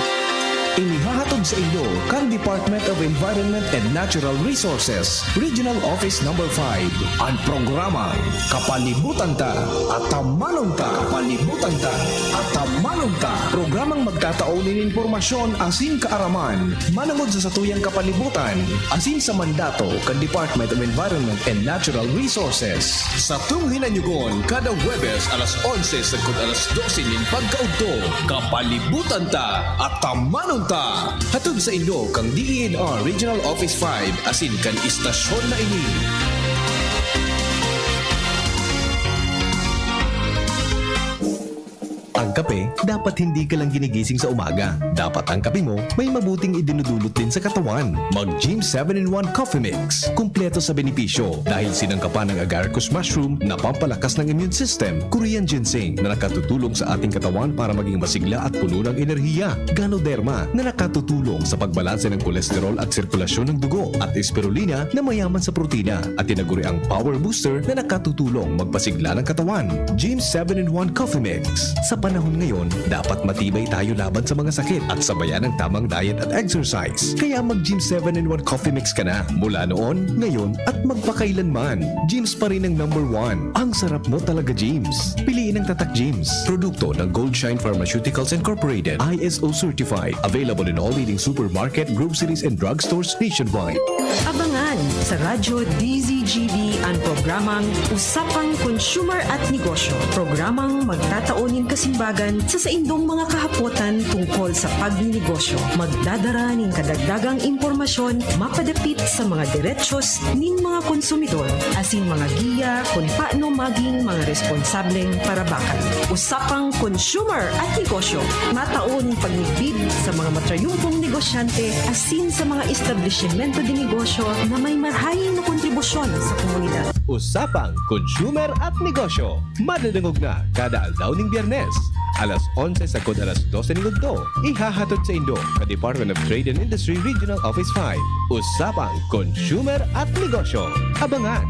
Inihahatod sa inyo kan Department of Environment and Natural Resources, Regional Office Number five, an programang Kapalibutan Ta, Atamanon Ta, Kapalibutan Ta, Atamanon Ta. Programang magtatao nin impormasyon asin kaaraman manongod sa satuyang kapalibutan asin sa mandato kan Department of Environment and Natural Resources. Satong hinanyugon kada Huwebes alas onse sagkod alas dose nin pagkaudto. Kapalibutan Ta, Atamanon Ta! Hatod sa inyo kan D E N R Regional Office five asin kan istasyon na ini. Ang kape, dapat hindi ka lang ginigising sa umaga. Dapat ang kape mo may mabuting idinudulot din sa katawan. Mag Gym seven in one Coffee Mix. Kumpleto sa benepisyo dahil sinangkapan ng agaricus mushroom na pampalakas ng immune system, Korean ginseng na nakatutulong sa ating katawan para maging masigla at puno ng enerhiya, Ganoderma na nakatutulong sa pagbalanse ng kolesterol at sirkulasyon ng dugo, at Spirulina na mayaman sa protina at tinaguriang Power Booster na nakatutulong magpasigla ng katawan. Gym seven in one Coffee Mix. Sa panahon ngayon, dapat matibay tayo laban sa mga sakit at sabayan ng tamang diet at exercise. Kaya mag Gym seven in one Coffee Mix ka na. Mula noon, ngayon, at magpakailanman. Gym's pa rin ang number one. Ang sarap mo talaga, Gym's. Piliin ang Tatak Gym's. Produkto ng Goldshine Pharmaceuticals Incorporated. I S O certified. Available in all leading supermarket, groceries, and drugstores nationwide. Abangan sa Radyo D Z G B an programang Usapang Consumer at Negosyo. Programang magtatao nin kasimbagan sa saindong mga kahapotan tungkol sa pagninegosyo. Magdadara nin kadagdagang impormasyon mapadapit sa mga derechos nin mga konsumidor, asin mga giya kun paano maging mga responsableng parabakan. Usapang Consumer at Negosyo, matao nin pagmidbid sa mga matrayumpong negosyante asin sa mga establisimento de negosyo na may marahay na kontribusyon sa komunidad. Usapang Consumer at Negosyo, madadangog na kada aldaw ning Biyernes, alas onse sagkod alas dose ning udto. Ihahatod sa indo sa Department of Trade and Industry Regional Office five. Usapang Consumer at Negosyo. Abangan!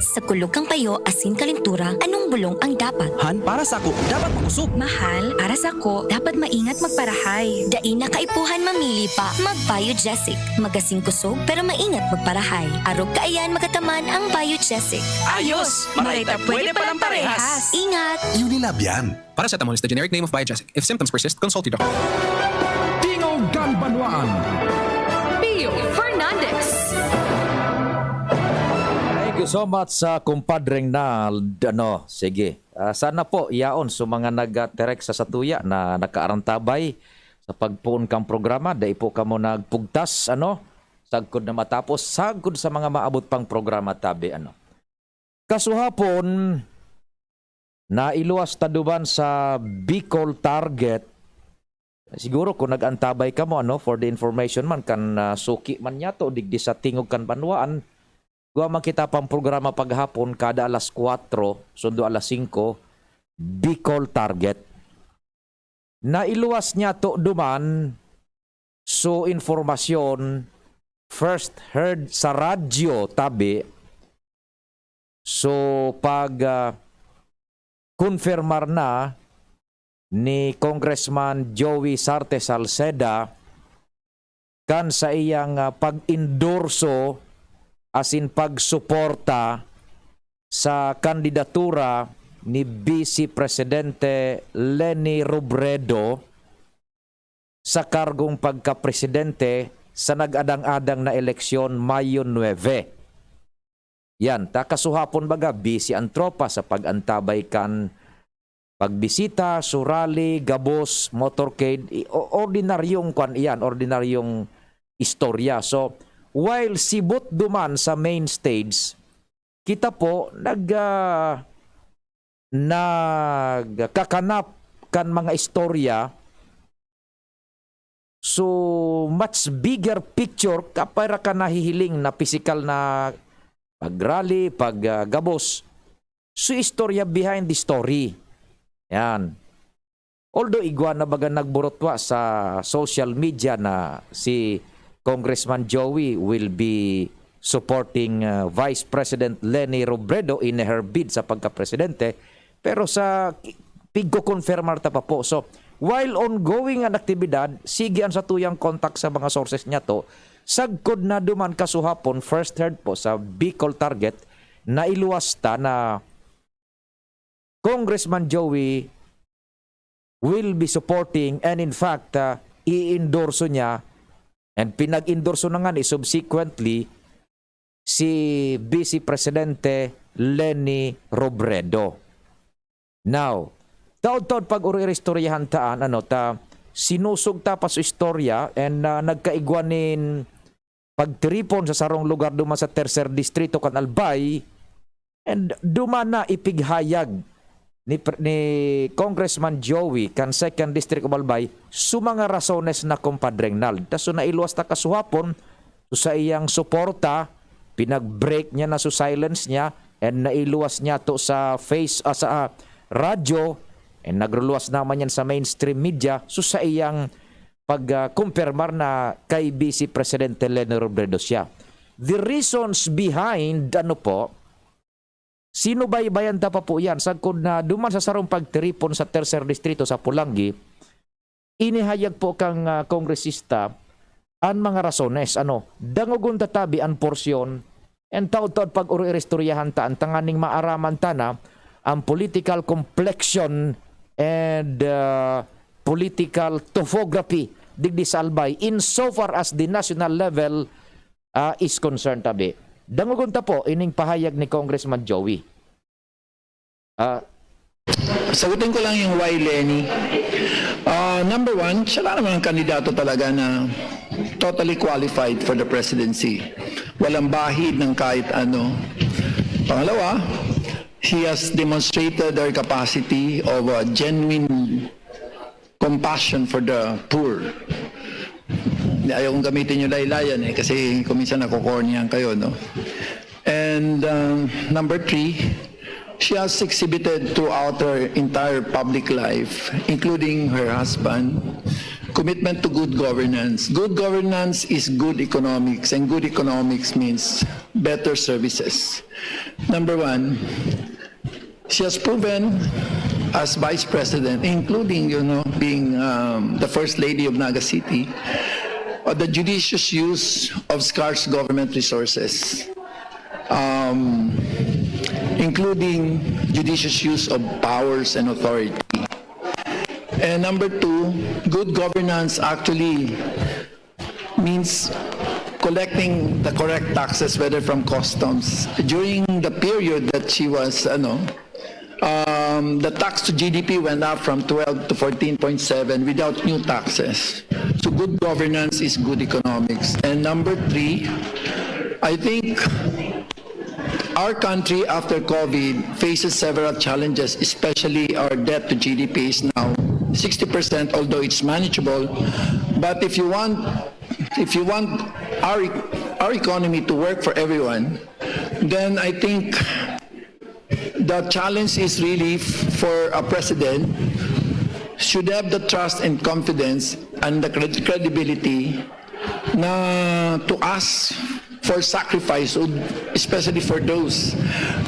Sa kulog kan payo asin kalentura, anong bulong ang dapat? Han, para sako, dapat makosog. Mahal, para sako, dapat maingat magparahay. Dai na kaipuhan mamili pa. Mag-Biogesic. Magasin kosog, pero maingat magparahay. Arog kaiyan magataman ang Biogesic. Ayos! Maray ta pwede palang parehas. Ingat! Unilab yan. Paracetamol is the generic name of Biogesic. If symptoms persist, consult your doctor. Tingog kan Banwaan. Pio Fernandez. Thank you so much sa kumpadreng na, ano, sige. Ah, sana po, yaon, sa mga nag-, ah, text sa satuya na nakaarantabay sa pagpoon kang programa, dai po kamo nagpugtas, ano, sagkod na matapos, sagkod sa mga maabot pang programa, tabi, ano. Kasuhapon, nailuwas ta duman sa Bicol Target. Siguro kung nag-antabay kamo, ano, for the information man, kan, ah, suki man niyato, digdi sa Tingog kan Banwaan, gwa man kita pang programa paghapon kada alas kwatro, sundo alas singko, Bicol Target. Nailuwas niyato duman, so, informasyon, first heard sa radyo, tabi. So, pag, ah, konfirmar na ni Congressman Joey Sarte Salceda kan saiyang, ah, pag-endorso asin pagsuporta sa kandidatura ni Vice Presidente Leni Robredo sa kargong pagkapresidente sa nag-adang-adang na eleksyon, Mayo nuebe. Yan, ta kasuhapon baga, busy ang tropa sa pag-antabay kan pagbisita, surali, gabos, motorcade, i-, o-, ordinaryong kwan iyan, ordinaryong istorya. So, while sibot duman sa main stage, kita po nag-, ah, nagkakanap kan mga istorya. So, much bigger picture, kapara ka nahihiling na pisikal na pag-rally, pag, ah, gabos. So, istorya behind the story. Yan. Although igwa na baga nagburutwa sa social media na si Congressman Joey will be supporting, uh, Vice President Leni Robredo in her bid sa pagkapresidente, pero sa pigko-confirmar ta pa po. So, while ongoing an aktibidad, sige an satuyang contact sa mga sources niya to. Sagkod na duman kasuhapon, first heard po sa Bicol Target, nailuwas ta na Congressman Joey will be supporting, and in fact, ah, i-endorso niya and pinag-endorso na nga ni subsequently si Vice Presidente Leni Robredo. Now, taod-taod pag-uri-istoryahan ta an, ano, ta sinusog ta pa sa istorya and, ah, nagkaigwa nin pagtiripon sa sarong lugar duman sa Tercer Distrito kan Albay, and duman na ipighayag ni Pre-, ni Congressman Joey kan Second District of Albay, su mga rasones na, Compadre Regnald. Ta su nailuwas ta kasuhapon, su saiyang suporta, pinag-break niya na su silence niya, and nailuwas niya to sa face, ah, sa, ah, radyo, and nagruluwas naman yan sa mainstream media, su saiyang pag, ah, kumpirmar na kay Vice Presidente Leni Robredo siya. The reasons behind, ano po, sinubaybayan ta pa po yan. Sagkod na duman sa sarong pagtiripon sa Tercer Distrito sa Polangui, inihayag po kang, ah, kongresista an mga rasones. Ano, dangogon ta tabi an porsyon, and taod-taod pag-uri-istoryahan ta an tanganing maaraman ta na ang political complexion and, ah, political topography digdi sa Albay in so far as the national level, ah, is concerned, tabi. Dangogon ta po ining pahayag ni Congressman Joey. Ah, Sagutin ko lang yung why Leni. Ah, number one, siya lang naman ang kandidato talaga na totally qualified for the presidency. Walang bahid ng kahit ano. Pangalawa, he has demonstrated her capacity of a genuine compassion for the poor. Ayaw kong gamitin yung laylayan eh, kasi kung minsan nakokornihan kayo, no? And um, number three, she has exhibited throughout her entire public life, including her husband, commitment to good governance. Good governance is good economics, and good economics means better services. Number one, she has proven as vice president, including, you know, being um, the first lady of Naga City, uh, the judicious use of scarce government resources, um, including judicious use of powers and authority. And number two, good governance actually means collecting the correct taxes, whether from customs. During the period that she was, ano, um, the tax to G D P went up from twelve to fourteen point seven without new taxes. So good governance is good economics. And number three, I think our country after COVID faces several challenges, especially our debt to G D P is now sixty percent, although it's manageable. But if you want, if you want our, our economy to work for everyone, then I think the challenge is really f- for a president should have the trust and confidence and the cred- credibility na to ask for sacrifice, especially for those.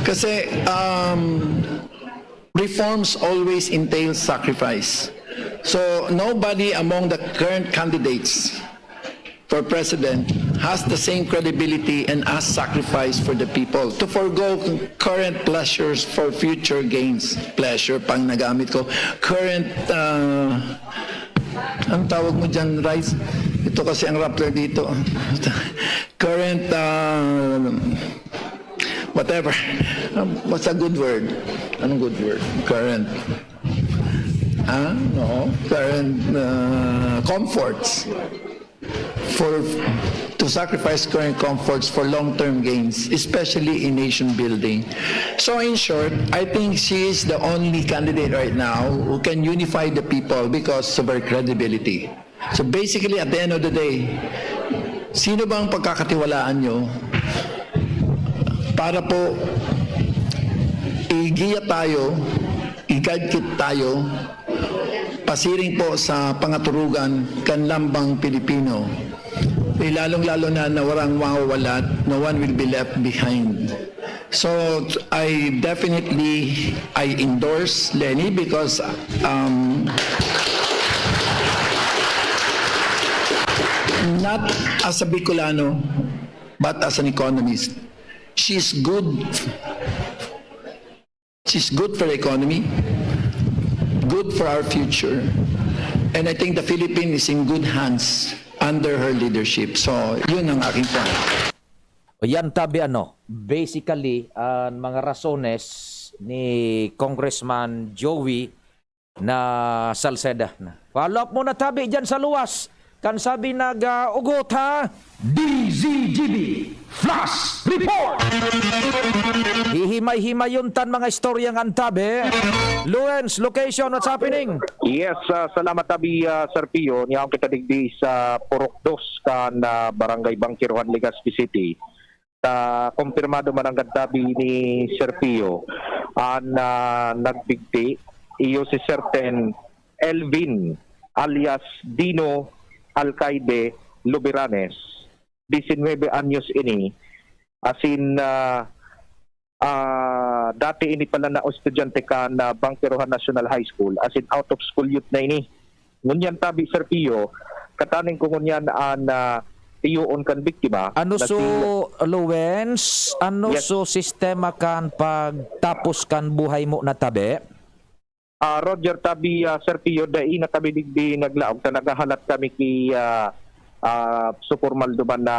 Kasi um, reforms always entail sacrifice. So nobody among the current candidates for president has the same credibility and as sacrifice for the people to forego current pleasures for future gains. Pleasure pang nagamit ko. Current uh, ang tawag mo dyan, Rice? Ito kasi ang Rappler dito. Current uh, whatever. Um, what's a good word? Anong good word? Current. Ah, no. Current uh, comforts for to sacrifice current comforts for long-term gains, especially in nation building. So in short, I think she is the only candidate right now who can unify the people because of her credibility. So basically, at the end of the day, sino bang pagkakatiwalaan nyo para po igiya tayo, i-guide kit tayo pasiring po sa pangaturugan kan lambang Pilipino. Eh, lalong-lalo na na warang mawawalat, no one will be left behind. So, I definitely, I endorse Leni because, um, not as a Bicolano, but as an economist. She's good. She's good for the economy, good for our future. And I think the Philippines is in good hands under her leadership. So, yun ang aking point. O yan, tabi ano, basically, ang mga rasones ni Congressman Joey na Salceda. Follow up muna, tabi, dyan sa luwas. Kan sabi nag-ugot, ha? D Z G B Flash Report! Hihimay-himayon tan mga istoryang antabi. Luens, location, what's happening? Yes, ah, salamat tabi, ah, Sir Pio. Niyaon kita digdi sa Purok Dos kan, ah, Barangay Bangkirohan, Legazpi City. Ta kumpirmado man an tabi ni Sir Pio, an, ah, nagbigti iyo si Serten Elvin alias Dino Alcaide Luberanes, disinwebe anyos ini, asin, ah, ah, dati ini pala na estudyante kan, ah, Bangkerohan National High School, asin out of school youth na ini. Ngunyan tabi, Sir Pio, kataning ko ngunyan an, ah, tiyoon kan biktima Ano na so, si Lowens? Ano Yes. So sistema kan pagtapos kan buhay mo na tabi? Ah, Roger, tabi, ah, Sir Pio, dai na kami digdi naglaog ta naghahalat kami ki, ah, ah, supormal duman na,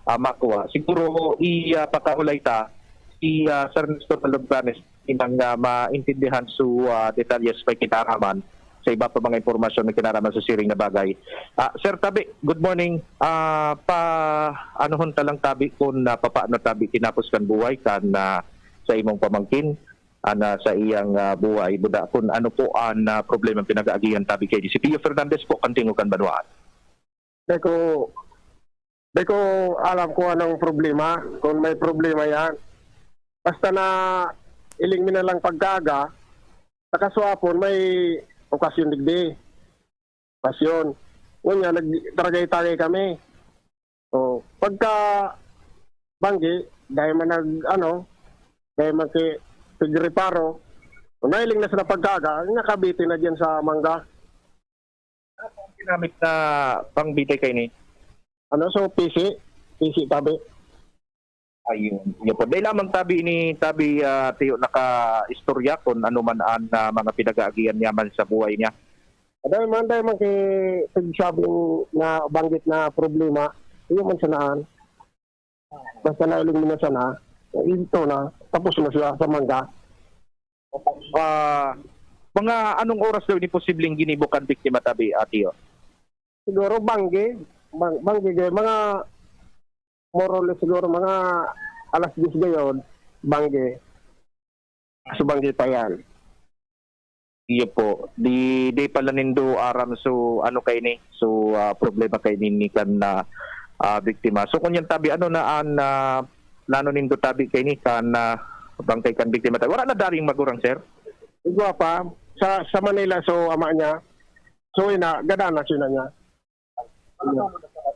ah, makua. Siguro i, ah, pakaulay ta si, ah, Sir Nestor Luberanes inang, ah, maintindihan su, ah, detalyes pa kinaaraman sa iba pa mga impormasyon na kinaraman sa siring na bagay. Ah, Sir Tabi, good morning. Ah, pa anuhon ta lang tabi kun, ah, papaano tabi tinapos kan buhay kan, ah, sa imong pamangkin, ana sa iyang, ah, buhay, buda kun ano po an, ah, problema ang pinag-aagihan tabi kay si Pio Fernandez po kan tingog kan banwaan. Dai ko, dai ko alam kung anong problema, kung may problema yan. Basta na iling mi na lang pagkaaga, nakaswapon may okasyon digdi. Okasyon. Ngunyan, nagtaragay-tagay kami. O, pagka banggi, dahil man nag, ano, dahil man ki, nagreparo, nailing na sila pagkaaga, nakabitin na dyan sa mangga. Ano ang ginamit na pangbitay kay ni? Ano, so, P C, P C tabi. Ayun. Yun po. Dahil lamang tabi ni tabi, ah, Tiyo, naka-istorya kung ano man ang, ah, mga pinag-aagihan niya man sa buhay niya. Dahil man, dahil man kay pagsabing na banggit na problema, yun man sanaan. Basta nailing mo na sana, ito na, tapos na siya sa mangga. Ah, mga anong oras daw ini posibleng ginibo kan biktima tabi, ah, Tiyo? Siguro banggi, bang, banggi, gaya, mga more or less siguro mga alas diyes gayon, banggi. Kaso banggi pa yan. Iyo po. Di, di pala nindo aram so ano kay ni, so, ah, problema kay ni, ni kan, ah, ah, biktima. So kun yan tabi, ano na an, ah, plano nindo tabi kay ni kan, ah, bangkay kan biktima tabi? Wala na daring magurang, sir? Igwa pa, sa, sa Manila, so ama niya, so ina, gada na siya niya.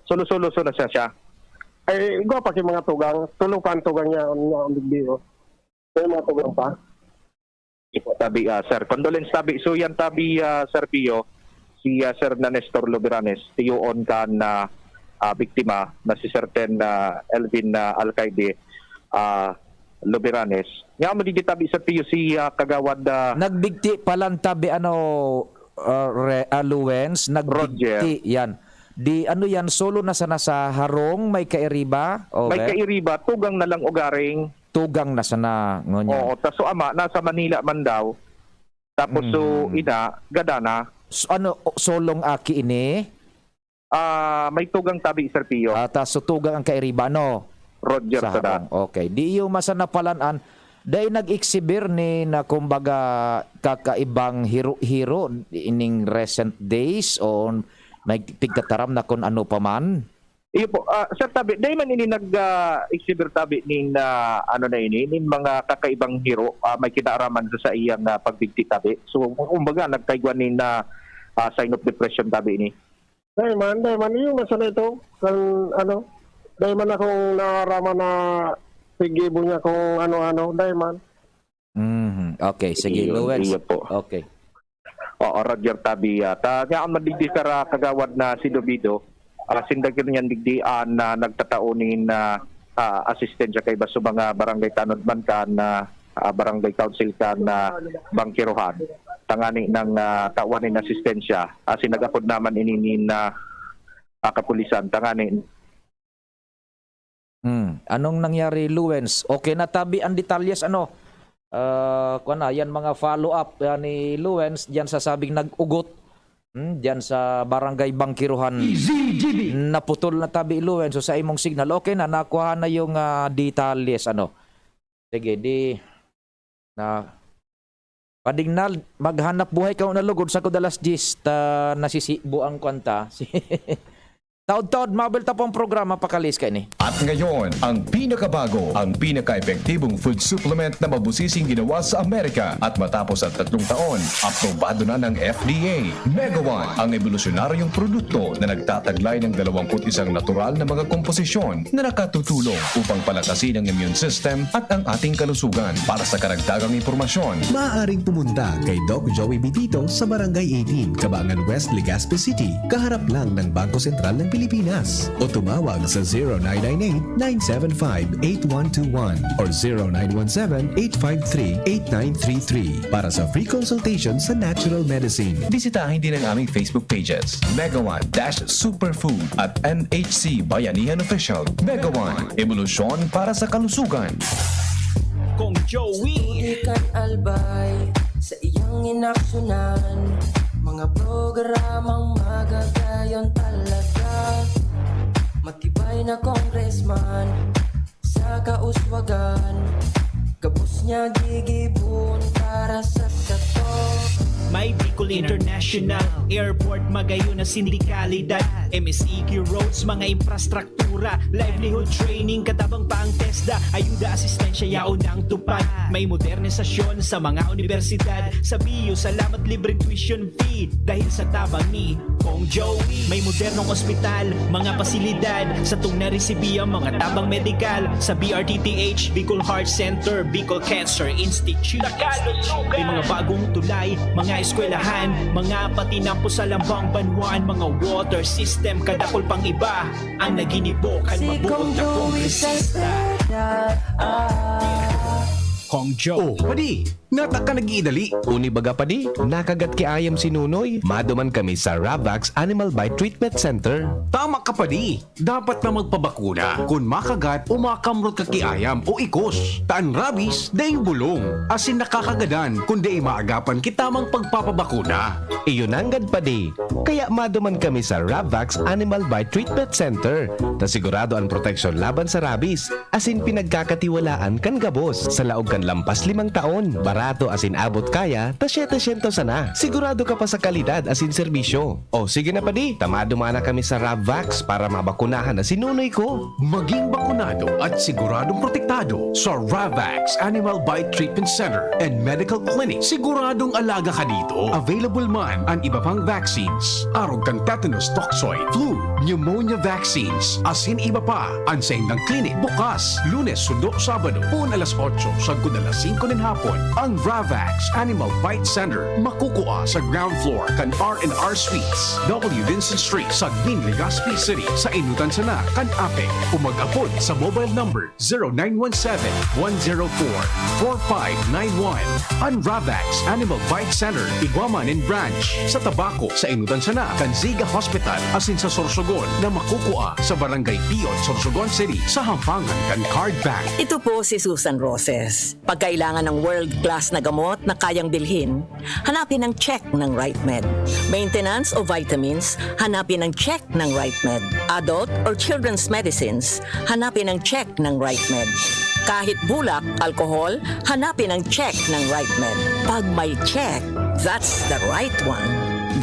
Solo-solo so na siya, siya. Ay, igwa pa kay mga tugang, tulo pa ang tugang niya, niya ang bigbiyo. May mga tugang pa. Ipo tabi, ah, sir. Condolence tabi. So yan tabi, ah, Sir Pio, si, ah, Sir na Nestor Luberanes, tiyoon kan, ah, ah, biktima na si Sir Ten, ah, Elvin, ah, Alcaide, ah, Luberanes. Nga mo digdi tabi, Sir Pio, si, ah, Kagawad, ah, Nagbigti palan tabi ano, uh, re, allowance, nagbigti Roger. Yan. Di ano yan, solo na sana sa harong, may kairiba? O, may okay. Kairiba, tugang na lang ugaring. Tugang na sana, ngunyan. Oo, ta so ama, nasa Manila man daw. Tapos so Mm. ina, gada na. So, ano, o, solong aki ini? Ah, may tugang tabi, Sir Pio. Ah, ta, so tugang ang kairiba, no? Roger Sa sa harong. Okay. Di iyo masanapalan-an. Dahil nag-exhibir ni na kumbaga kakaibang hiro-hiro ining recent days o may pigtataram na kung ano pa man? Iyo po, ah, Sir Tabi, dahil man ini nag-exhibir tabi nin ah, ano na ini, nin mga kakaibang hiro, ah, may kinaaraman sa saiyang ah, pagbigti tabi. So, kumbaga, nagkaigwan nin ah, ah, sign of depression tabi ini. Dai man, dai man. Iyo man sana ito, kan ano, dai man akong naaraman na piggibo niya kung ano-ano, dai man. Mhm. Okay, sige, Iyo, Luwens. iyo po. Okay. Oo, Roger Tabi. At ah, kaya ang madigdi sa ra-, kagawad na si Dobido, ah, sinda niyan digdi an ah, nagtatao nin ah, ah, asistensya kaiba sa mga barangay tanod man kan ah, ah, barangay council kan ah, Bangkirohan. Tangani ng ah, tawan nin asistensya. Asin nag-apod naman ini nin ah, ah, kapulisan. Tangani Hmm. Anong nangyari, Luwens? Okay na tabi ang detalyes, ano? Ah, kuwan na, yan mga follow-up ah, ni Luwens diyan sa sabing nag-ugot. Hmm, diyan sa Barangay Bangkiruhan. Naputol na tabi, Luwens. So, sa imong signal, okay na, nakuha na yung ah, detalyes, ano? Sige, di na Padingnal, maghanap buhay ka na lugod sa kudalas diyes ta nasisibo ang kwanta. Taod-taod, mabel ta pong programa, pakalis ka ini. At ngayon, ang pinakabago, ang pinaka-epektibong food supplement na mabusising ginawa sa Amerika at matapos ang tatlong taon, aprobado na ng F D A. Megawan, ang ebolusyonaryong produkto na nagtataglay ng dalawampu't isang natural na mga komposisyon na nakatutulong upang palakasin ang immune system at ang ating kalusugan. Para sa karagdagang impormasyon, Maaaring pumunta kay Doc Joey Bitito sa Barangay eighteen, Cabangan West, Legazpi City, kaharap lang ng Bangko Sentral ng Pilipinas. O tumawag sa zero nine nine eight, nine seven five, eight one two one or zero nine one seven, eight five three, eight nine three three para sa free consultation sa natural medicine. Bisitahin din ang aming Facebook pages, Megawan dash Superfood at M H C Bayanihan Official. Megawan, ebolusyon para sa kalusugan. Kong Joey. Di kan albay sa iyang inaksyonan. Mga programang magagayon talaga. Matibay na congressman sa kauswagan. Gabos niya gigibon para sa kato. May Bicol International Airport, magayon na sindikalidad, M S E Q roads, mga infrastruktura, livelihood training, katabang pa ang TESDA, ayuda, asistensya, yaon ang tupad. May modernisasyon sa mga universidad, sa B U, salamat libreng tuition fee dahil sa tabang ni Kong Joey. May modernong ospital, mga pasilidad, satong naresibi ang mga tabang medikal sa B R T T H, Bicol Heart Center, Bicol Cancer Institute. May mga bagong tulay, mga eskwelahan, mga patinampo sa lambang banwaan, mga water system, kadakol pang iba ang naginibo kan mabuot na kongresista. Kong Joey. Oh, padi, nata ka nag-iidali. Uni baga padi, nakagat ki ayam si Nunoy. Maduman kami sa Ravax Animal Bite Treatment Center. Tama ka padi, dapat na magpabakuna kun makagat o makamrot ka ki ayam o ikos. Ta an rabies, daing bulong, asin nakakagadan kun dai maagapan ki tamang pagpapabakuna. Iyo nanggad padi, kaya maduman kami sa Ravax Animal Bite Treatment Center, ta sigurado an proteksyon laban sa rabies. Asin pinagkakatiwalaan kan gabos sa laog kan lampas limang taon. Barato asin abot kaya ta setecientos sana. Sigurado ka pa sa kalidad asin serbisyo. O sige na padi, ta maduman na kami sa Ravvax para mabakunahan na si Nunoy ko. Maging bakunado at siguradong protektado sa Ravvax Animal Bite Treatment Center and Medical Clinic. Siguradong alaga ka dito. Available man an iba pang vaccines, arog kan tetanus toxoid, flu, pneumonia vaccines, asin iba pa. An saindang klinik bukas, Lunes sundo Sabado, poon alas otso sagkod alas singko nin hapon. Ang Ravax Animal Bite Center makukua sa ground floor kan R and R Suites, W Vincent Street, Sagmin, Legazpi City, sa enotan sana kan APEC, o mag-apod sa mobile number zero nine one seven, one zero four, four five nine one. An Ravax Animal Bite Center, igwa man nin branch sa Tabaco, sa enotan sana kan Ziga Hospital, asin sa Sorsogon na makukua sa Barangay Piyot, Sorsogon City, sa Hampangan kan Card Bank. Ito po si Susan Roses. Pag kailangan ng world-class na gamot na kayang bilhin, hanapin ang check ng RightMed. Maintenance o vitamins, hanapin ang check ng RightMed. Adult or children's medicines, hanapin ang check ng RightMed. Kahit bulak, alcohol, hanapin ang check ng RightMed. Pag may check, that's the right one.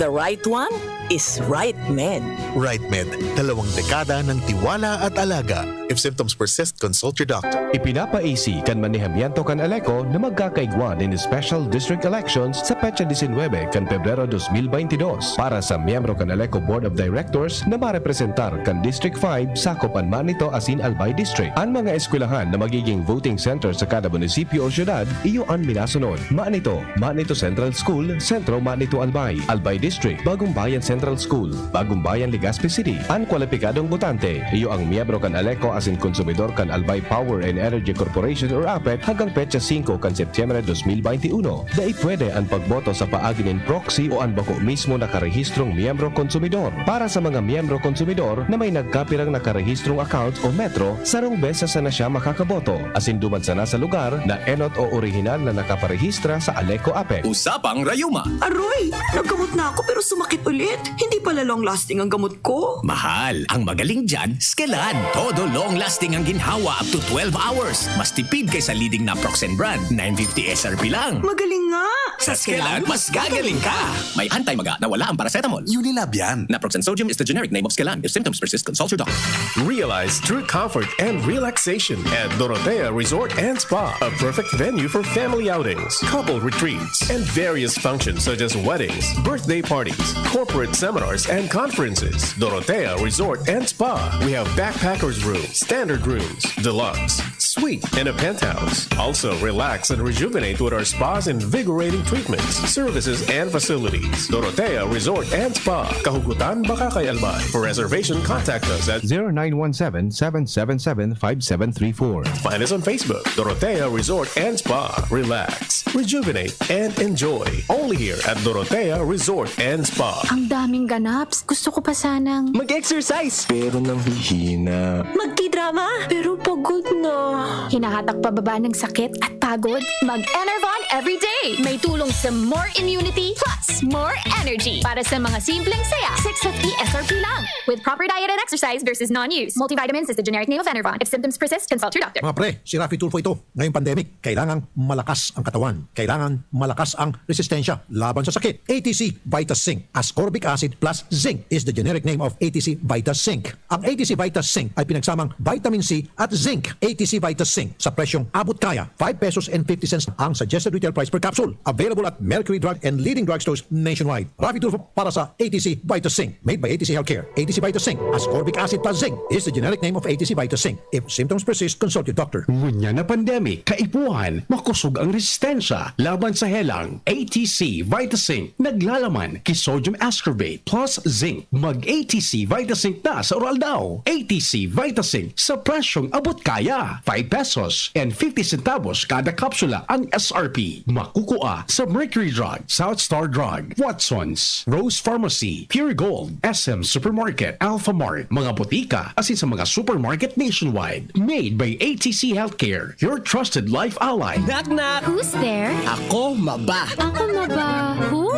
The right one is RightMed. RightMed, dalawang dekada ng tiwala at alaga. If symptoms persist, consult your doctor. Ipinapaisi kan manehamiento kan Aleco na magkakaigwa nin special district elections sa petsa disinwebe kan Pebrero dos mil baynte dos para sa miyembro kan Aleco Board of Directors na marepresentar kan District five, sakop an Manito asin Albay District. An mga eskwelahan na magiging voting center sa kada munisipyo o syudad, iyo an minasunod: Manito, Manito Central School, Sentro Manito Albay, Albay District, Bagumbayan Central School, Bagumbayan, Legazpi City. An kwalipikadong botante, iyo ang miyembro kan Aleco asin konsumidor kan Albay Power and Energy Corporation or APEC hanggang petsa singko kan Setyembre dos mil baynte uno. Dai pwede an pagboto sa paagi nin proxy o an bako mismo nakarehistrong miyembro konsumidor. Para sa mga miyembro konsumidor na may nagkapirang nakarehistrong account o Metro, sarong beses sana siya makakaboto, asin duman sana sa lugar na enot o orihinal na nakaparehistro sa Aleco APEC. Usapang Rayuma. Aroy! Naggamot na ako pero sumakit ulit. Hindi pala long-lasting ang gamot ko. Mahal, ang magaling dyan, Skelan. Todo long-lasting ang ginhawa up to twelve hours. Mas tipid kaysa leading naproxen brand, nine fifty S R P lang. Magaling nga! Sa Skelan, mas gagaling ka! May anti-maga na wala ang paracetamol. Unilab yan. Naproxen sodium is the generic name of Skelan. If symptoms persist, consult your doctor. Realize true comfort and relaxation at Dorotea Resort and Spa, a perfect venue for family outings, couple retreats, and various functions such as weddings, birthday parties, corporate seminars, and conferences. Dorotea Resort and Spa. We have backpackers room, standard rooms, deluxe, suite, and a penthouse. Also, relax and rejuvenate with our spas, invigorating treatments, services, and facilities. Dorotea Resort and Spa, Kahugutan, Bacacay, Albay. For reservation, contact us at zero nine one seven, seven seven seven, five seven three four. Find us on Facebook, Dorotea Resort and Spa. Relax, rejuvenate, and enjoy. Only here at Dorotea Resort and Spa. Ang daming ganaps. Gusto ko pa sanang Mag-exercise! Pero nanghihina. Magtidrama, pero pagod na. Hinahatak pababa ng sakit at pagod. Mag-Enervon everyday. May tulong sa more immunity plus more energy. Para sa mga simpleng saya, six fifty S R P lang. With proper diet and exercise versus non-use. Multivitamins is the generic name of Enervon. If symptoms persist, consult your doctor. Mga pre, si Raffy Tulfo ito. Ngayong pandemic, kailangang malakas ang katawan. Kailangan malakas ang resistensya laban sa sakit. A T C Vita Zinc. Ascorbic acid plus zinc is the generic name of A T C Vita Zinc. Ang A T C Vita Zinc ay pinagsamang vitamin C at zinc. A T C Vita Zinc sa presyong abot kaya, five pesos and fifty cents ang suggested retail price per capsule. Available at Mercury Drug and leading drugstores nationwide. Raffy Tulfo para sa A T C Vita Zinc. Made by A T C Healthcare. A T C Vita Zinc. Ascorbic acid plus zinc is the generic name of A T C Vita Zinc. If symptoms persist, consult your doctor. Ngunyan na pandemic, kaipuhan, makosog ang resistensya laban sa helang. A T C Vitazinc, naglalaman ki sodium ascorbate plus zinc. Mag A T C Vitazinc na sa Uraldaw. A T C Vitazinc sa presyong abot kaya. Five pesos and fifty centavos kada kapsula ang S R P. Makukua sa Mercury Drug, South Star Drug, Watson's, Rose Pharmacy, Pure Gold, S M Supermarket, Alpha Mart, mga botika, asin sa mga supermarket nationwide. Made by A T C Healthcare, your trusted life ally. Knock knock! Who's there? Ako maba. Ako maba. Who?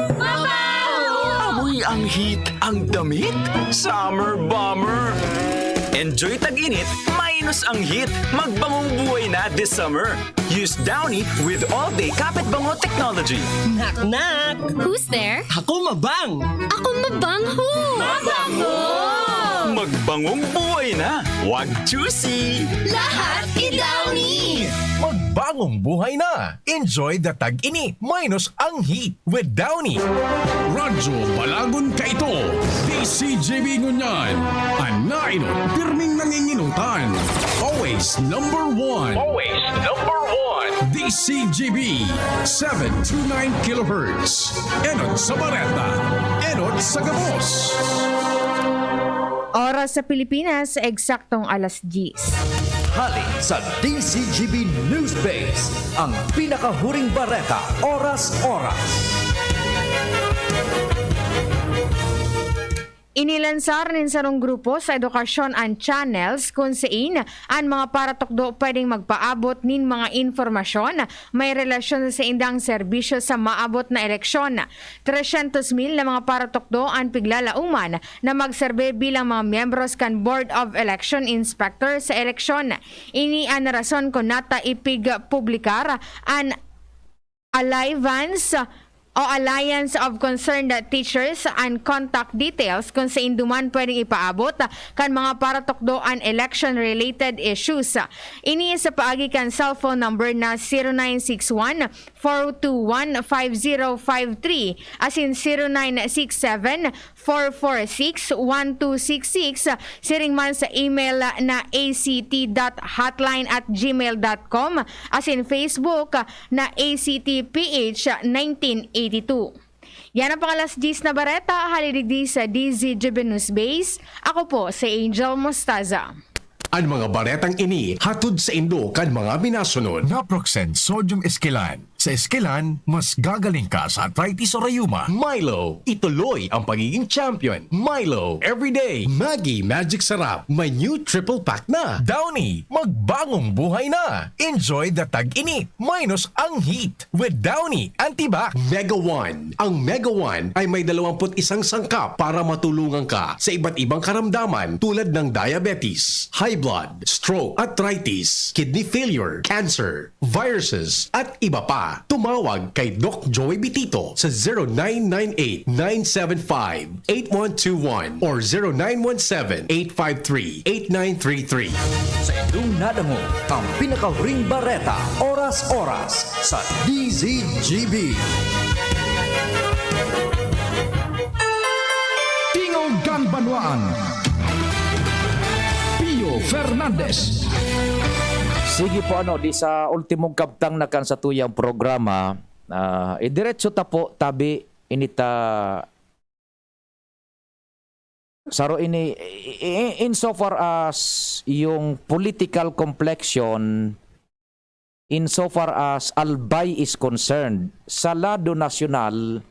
Amoy ang heat, ang damit, summer bomber. Enjoy tag-init, minus ang heat. Magbangong buhay na this summer. Use Downy with all-day kapit bango technology. Knock knock! Who's there? Ako mabang! Ako mabang who? Mabango! Magbangong buhay na! Wag choosy! Lahat i-Downy! Magbangong buhay na! Enjoy the tag-init minus ang heat with Downy. Radyo Balagon Kaito, D C G B ngunyan. An nainot, pirming nanginginutan. Always number one. Always number one. D C G B, seven two nine kilohertz. Enot sa bareta. Enot sa gabos. Oras sa Pilipinas, eksaktong alas diyes. Hali sa D C G B News Base, ang pinakahuring bareta, oras-oras. Inilansar nin sarong grupo sa edukasyon an channels kun sain an mga paratukdo pwedeng magpaabot nin mga impormasyon may relasyon sa saindang serbisyo sa maabot na eleksyon. Tresyentos mil na mga paratukdo an piglalauman na magserbe bilang mga miyembros kan Board of Election Inspector sa eleksyon. Ini an rason kun nata ipigpublikar an allowance o Alliance of Concerned Teachers an contact details kun saen duman pwedeng ipaabot kan mga paratukdoan election-related issues. Ini sa paagi kan cellphone number na zero nine six one, four two one, five zero five three asin zero nine six seven, four four six, one two six six, siring man sa email na a c t dot hotline at gmail dot com asin Facebook na A C T P H nineteen eighty-two. Yan ang pang-alas diyes na bareta, hali digdi sa D Z G B News Base. Ako po si Angel Mostaza. An mga baretang ini hatod saindo kan mga minasunod. Naproxen Sodium Esquilan. Sa Esquilan, mas gagaling ka sa arthritis o rayuma. Milo, ituloy ang pagiging champion. Milo, everyday. Maggi Magic Sarap, may new triple pack na. Downy, magbagong buhay na. Enjoy the tag-init minus ang heat with Downy Antibac. Mega One. Ang Mega One ay may dalawampu't isang sangkap para matulungan ka sa iba't ibang karamdaman tulad ng diabetes, high blood, stroke, arthritis, kidney failure, cancer, viruses, at iba pa. Tumawag kay Doc Joey Bitito sa zero nine nine eight, nine seven five, eight one two one or zero nine one seven, eight five three, eight nine three three. Sa indong nadangog ang pinakahuring bareta, oras-oras sa D Z G B. Tingog kan Banwaan, Pio Fernandez. Sige po, ano, di sa ultimong kabtang na kan satuyang programa, ah, idiretso ta po, tabi, inita, saro ini, i-, i-, insofar as yung political complexion, insofar as Albay is concerned, sa lado nasyonal,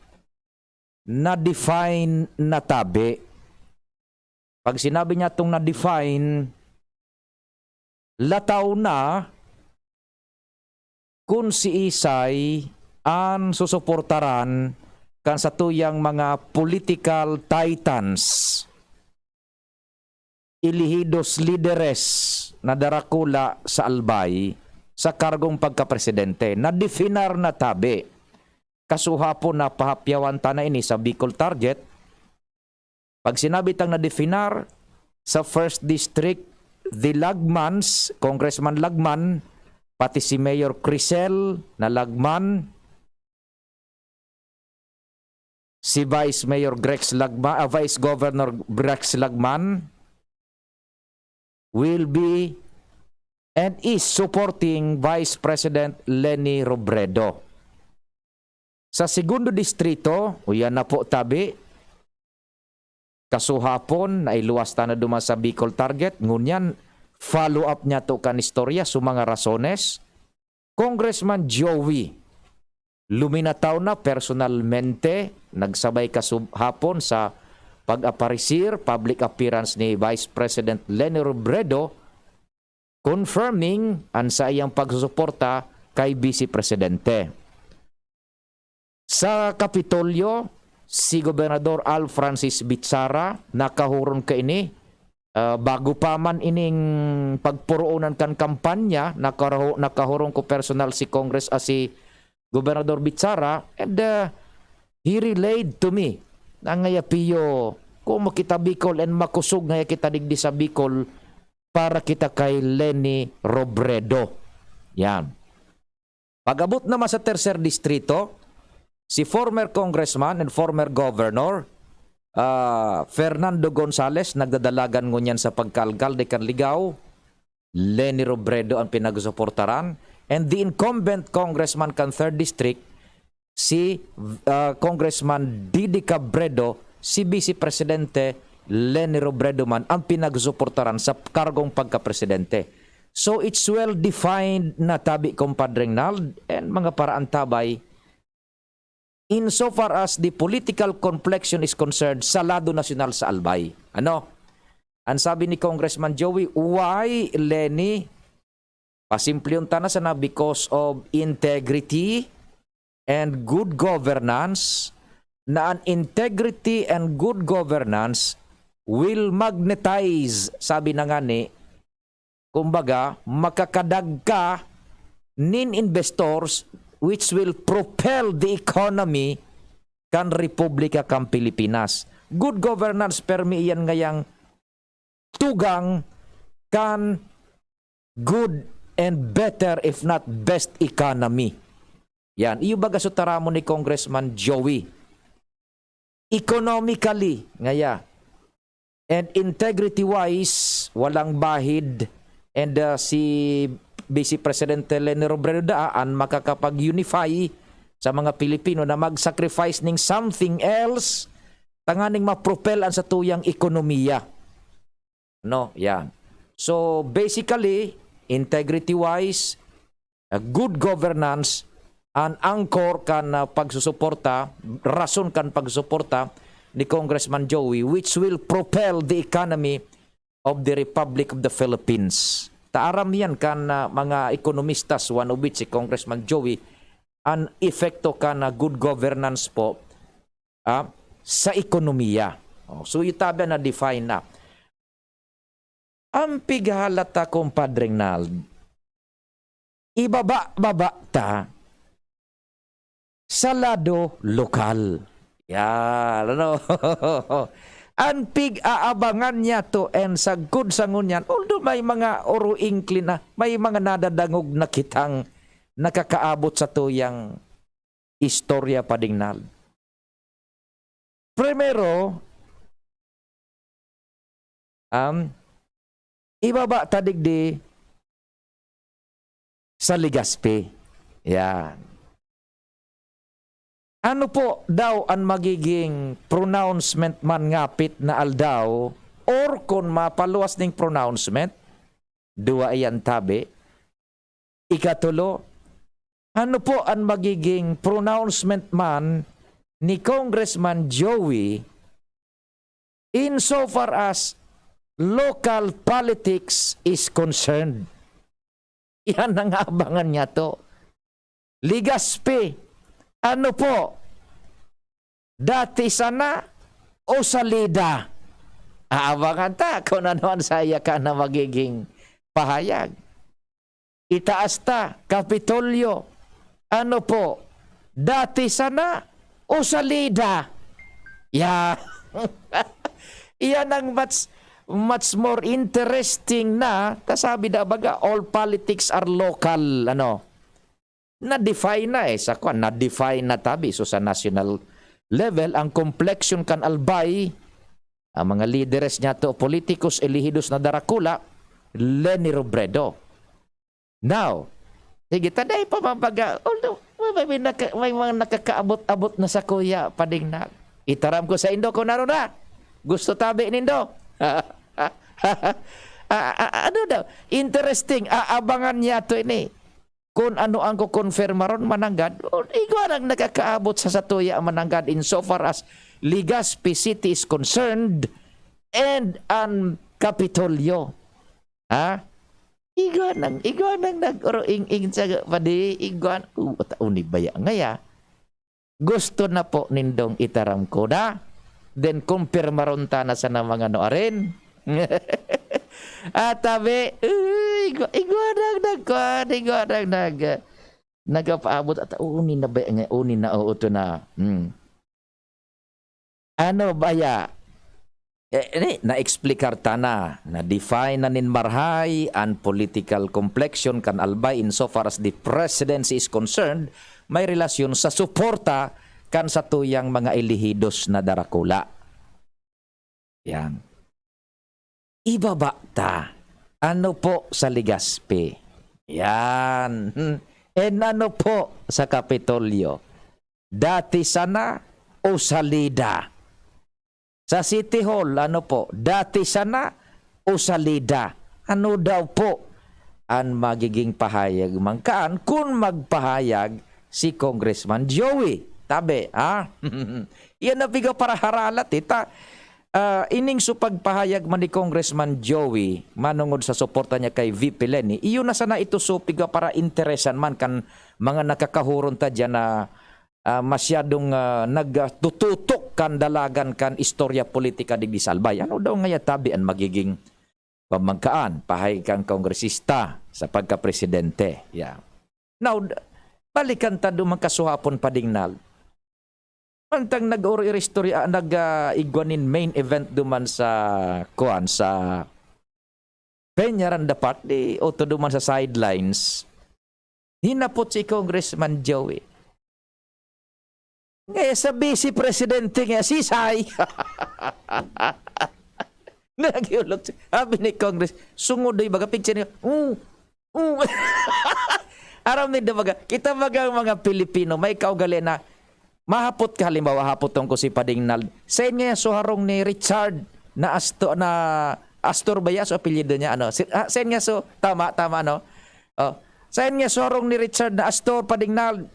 na-define na tabi. Pag sinabi niya itong na-define, lataw na kun siisay an susuportaran kan satuyang mga political titans, elehidos, lideres na darakula sa Albay sa kargong pagkapresidente. Na-definar na tabi. Kasuhapon na pahapyawan ta na ini sa Bicol Target. Pag sinabi tang na-definar, sa First District, the Lagmans, Congressman Lagman, pati si Mayor Crisel na Lagman, si Vice Mayor Grex Lagma-, ah, Vice Governor Grex Lagman will be and is supporting Vice President Leni Robredo. Sa Segundo Distrito, uyan na po tabi, kasuhapon, nailuwas ta na duman sa Bicol Target, ngunyan, follow up niya to kan istorya, so mga rasones. Congressman Joey, luminataw na personalmente, nagsabay kasub-, hapon sa pag-aparisir, public appearance ni Vice President Leni Robredo, confirming an saiyang pagsusuporta kay Vice Presidente. Sa Kapitolyo, si Gobernador Al Francis Bichara nakahuron kaini, ah, bago pa man ining pagpuroonan kan kampanya, nakaraho-, nakahuron ko personal si Congress, ah, si Gobernador Bichara, and, ah, he relayed to me na ngaya, "Pio, kung makita Bicol and makusog ngaya kita digdi sa Bicol, para kita kay Leni Robredo." Yan. Pag-abot naman sa Tercer Distrito, si former congressman and former governor, ah, Fernando Gonzales, nagdadalagan ngunyan sa pagkaalkalde kan Ligao. Leni Robredo ang pinagsuportaran, and the incumbent congressman kan Third District, si, ah, Congressman Didi Cabredo, si Vice Presidente Leni Robredo man ang pinagsuportaran sa kargong pagkapresidente. So, it's well defined na tabi, Compadre Rinald, and mga paraantabay, insofar as the political complexion is concerned sa lado nasyonal sa Albay. Ano? Ang sabi ni Congressman Joey, "Why, Leni?" Pasimplihon ta na sana, "Because of integrity and good governance," na an integrity and good governance will magnetize, sabi na ngani, kumbaga, makakadag ka nin investors which will propel the economy kan Republika kan Pilipinas. Good governance, permi iyan ngayang tugang kan good and better, if not best, economy. Yan. Iyo baga su taramon ni Congressman Joey. Economically, ngaya. And integrity-wise, walang bahid. And, uh, si Vice Presidente Leni Robredo daa an makakapag-unify sa mga Pilipino na mag-sacrifice ning something else tanganing ma-propel an satuyang ekonomiya. No, yan. So, basically, integrity-wise, a good governance, an anchor kan, ah, pagsusuporta, rason kan pagsusuporta ni Congressman Joey, which will propel the economy of the Republic of the Philippines. Ta aram yan kan, ah, mga ekonomistas, one of which si Congressman Joey, an epekto kan, ah, good governance po, ah, sa ekonomiya. Oh, so, itabi na define na. Ang pighalata, Compadre Nald, ibaba-baba ta sa lado lokal. Yan, ano? Ang pig-aabangan niya to and sagkod sa ngunyan, although may mga oro-ingklin na, may mga nadadangog na kitang nakakaabot sa tuyang istorya, Pading Nald. Primero, um, ibaba ta digdi sa Legazpi. Yan. Ano po daw an magiging pronouncement man ngapit na aldaw, or kun mapaluwas ning pronouncement, duwa iyan tabi. Ikatulo, ano po an magiging pronouncement man ni Congressman Joey in so far as local politics is concerned? Yan ang abangan niya to. Legazpi, ano po? Dati sana o salida? Aabangan ta kung ano ang saya ka na magiging pahayag. Itaas ta, Kapitolyo. Ano po? Dati sana o salida? Yeah. Iyan ang much, much more interesting na, kasabi na baga, all politics are local, ano? Na-define na eh, sa kwan, na-define na tabi. So, sa national level, ang complexion kan Albay, ang mga lideres niya to, politikus, elehidos na darakula, Leni Robredo. Now, sige, taday pa man baga, although, may, may, naka-, may mga nakakaabot-abot na sa kuya, Pading Nald. Itaram ko sa indo kung ano na. Gusto tabi nindo. Ah, ah, ano daw? Interesting. Aabangan niya to ini. Kung ano ang kukonfirmaron mananggad, o, igwa nang nakakaabot sa satuya mananggad in so far as Legazpi City is concerned and ang Kapitolyo. Ha? Igwa nang, igwa nang nag-oro-ing-ing sa padi, igwa, uh, taon ni baya ngaya. Gusto na po nindong itaram ko na, then kumpirmaron ta na sana mga nuarin. At tabi, uy, igwa, igwa nang nagkuhan, igwa nang nag-, nagapaabot at uni na ba nga, uni na, oo, to na. Hmm. Ano baya? Eh, ini, na-explicar ta na, na-define na nin marahay an political complexion kan Albay in so far as the presidency is concerned, may relasyon sa suporta kan satuyang mga elehidos na darakula. Yan. Ibaba ta. Ano po sa Legazpi? Yan. And ano po sa Kapitolyo? Dati sana o salida? Sa City Hall, ano po? Dati sana o salida? Ano daw po an magiging pahayag man kaan kun magpahayag si Congressman Joey? Tabi, ha? Iyan na piga para haralat, eh. Ta, ah, ining so pagpahayag man ni Congressman Joey manungod sa suporta niya kay V P Leni, iyon na sana ito so piga para interesan man kan mga nakakahuron ta diyan na, ah, masyadong, ah, nagtututok kan dalagan kan istorya politika digdi sa Albay. Ano daw ngaya tabi an magiging pamangkaan, pahayag kan kongresista sa pagkapresidente? Yeah. Now, d-, balikan ta duman kasuhapon, Pading Nald. Mantang nag-oro-oro istorya, nag, ah, igwa nin main event duman sa, kuwan, sa Peñaranda Park, di oto duman sa sidelines. Hinapot si Congressman Joey. Ngayon sa Vice Presidente nga, sisay? Nagyulog siya. Sabi ni Congress, "Sungodoy baga, picture niya." "Oo, oo." Aram nindo baga, kita baga ang mga Pilipino, may kaugali na, mahapot ka, halimbawa, hapot tong ko si Pading Nald. Sain nga so harong ni Richard na Asto-, na Astor ba ya so apelyido niya? Ano? Si, ah, sain nga so, tama, tama, no? Oh. Sain nga so harong ni Richard na Astor, Pading Nald,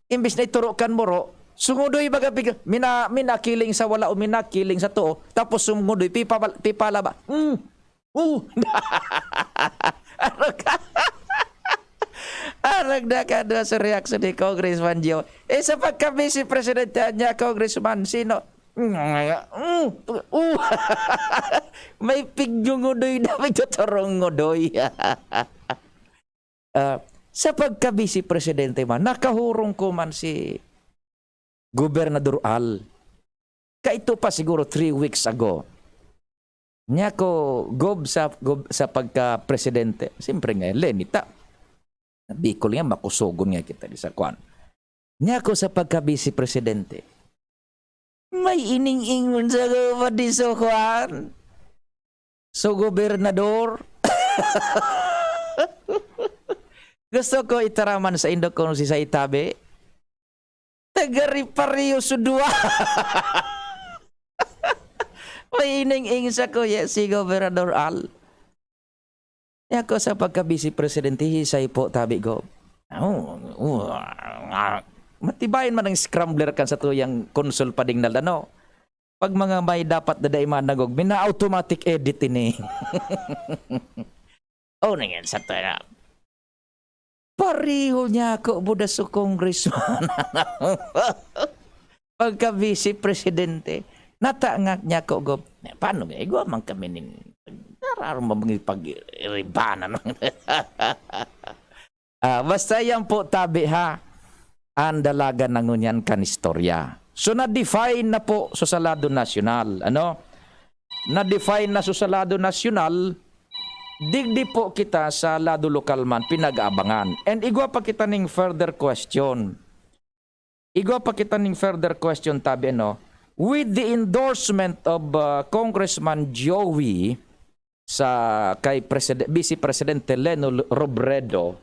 imbis na ituro kan muro, sungodoy baga, big-, mina-, minakiling sa wala o minakiling sa too, tapos sungodoy, pipabal-, pipalaba. Mm. Uh. Arog ka. Arog na ka doon sa reaction ni Congressman Gio. Eh, sa pagka-Vice Presidente niya, Congressman, sino? Mm, uh. May pigyungudoy na, may tuturungudoy. Ah, sa pagka-Vice Presidente man, nakahurong ko man si Gobernador Al. Kaito pa siguro three weeks ago. Niya ko, Gob, sa, Gob, sa pagka-presidente, siyempre nga, Lenny ta. Bicol nga, makusogon nga kita di sa kwan. Niya ko sa pagka-vice presidente. May ining-ingon sa padi so kwan. So, gobernador. Gusto ko itaraman sa indo kung si Saitabe. Taga-Ripario Sudua. May ining-ing sa kuya si Gobernador Al. Ako sa pagka-vice presidente, hisay po, tabi ko. Oh, oh, ah, matibayan man ang scrambler kan sa tuyang Consul Pading Naldano. Pag mga may dapat na dai managog, mina-automatic edit ini. Oh, nangyari sa tuya. Pareho niya ako, buda sa congressman. Pagka-vice presidente, natangak niya ako, Gob. Paano nga? Igwa man kami nin, nararo mo mga pag-iribanan. Ah, basta yan po, tabi ha, ang dalaga na ngunyan kan istorya. So, na-define na po so sa lado nasyonal. Ano? Na-define na so sa lado nasyonal, digdi po kita sa lado lokal man, pinag-aabangan. And igwa pa kita ning further question. Igwa pa kita ning further question, tabi, ano? With the endorsement of, uh, Congressman Joey sa kay Preside-, Vice Presidente Leni Robredo,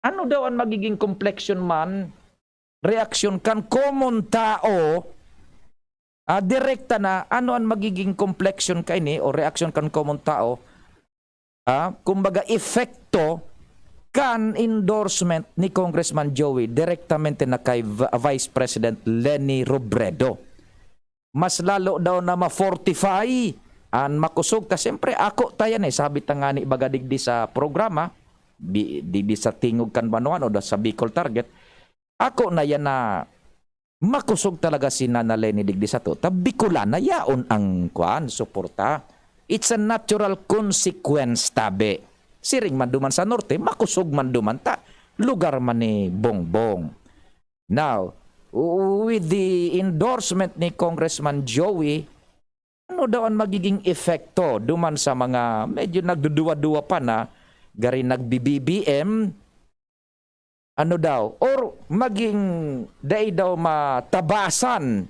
ano daw ang magiging complexion man, reaksyon kan common tao? Ah, direkta na, ano ang magiging complexion kaini o reaksyon kan common tao? Ah, kumbaga, epekto kan endorsement ni Congressman Joey direktamente na kay V-, Vice President Leni Robredo. Mas lalo daw na ma-fortify an makosog ta. Siyempre, ako ta yan eh. Sabi ta ngani baga digdi sa programa, di, digdi sa Tingog kan Banwaan o da sa Bicol Target, ako na yan na makosog talaga si Nana Leni digdi sato ta. Bicolana yaon ang, kuan, suporta. It's a natural consequence, tabi. Siring man duman sa norte, makosog man duman ta. Lugar man ni Bongbong. Now, with the endorsement ni Congressman Joey, ano daw ang magiging epekto duman sa mga medyo nagduduwa-duwa pa na gari nagbi-B B M? Ano daw? Or maging dai daw matabasan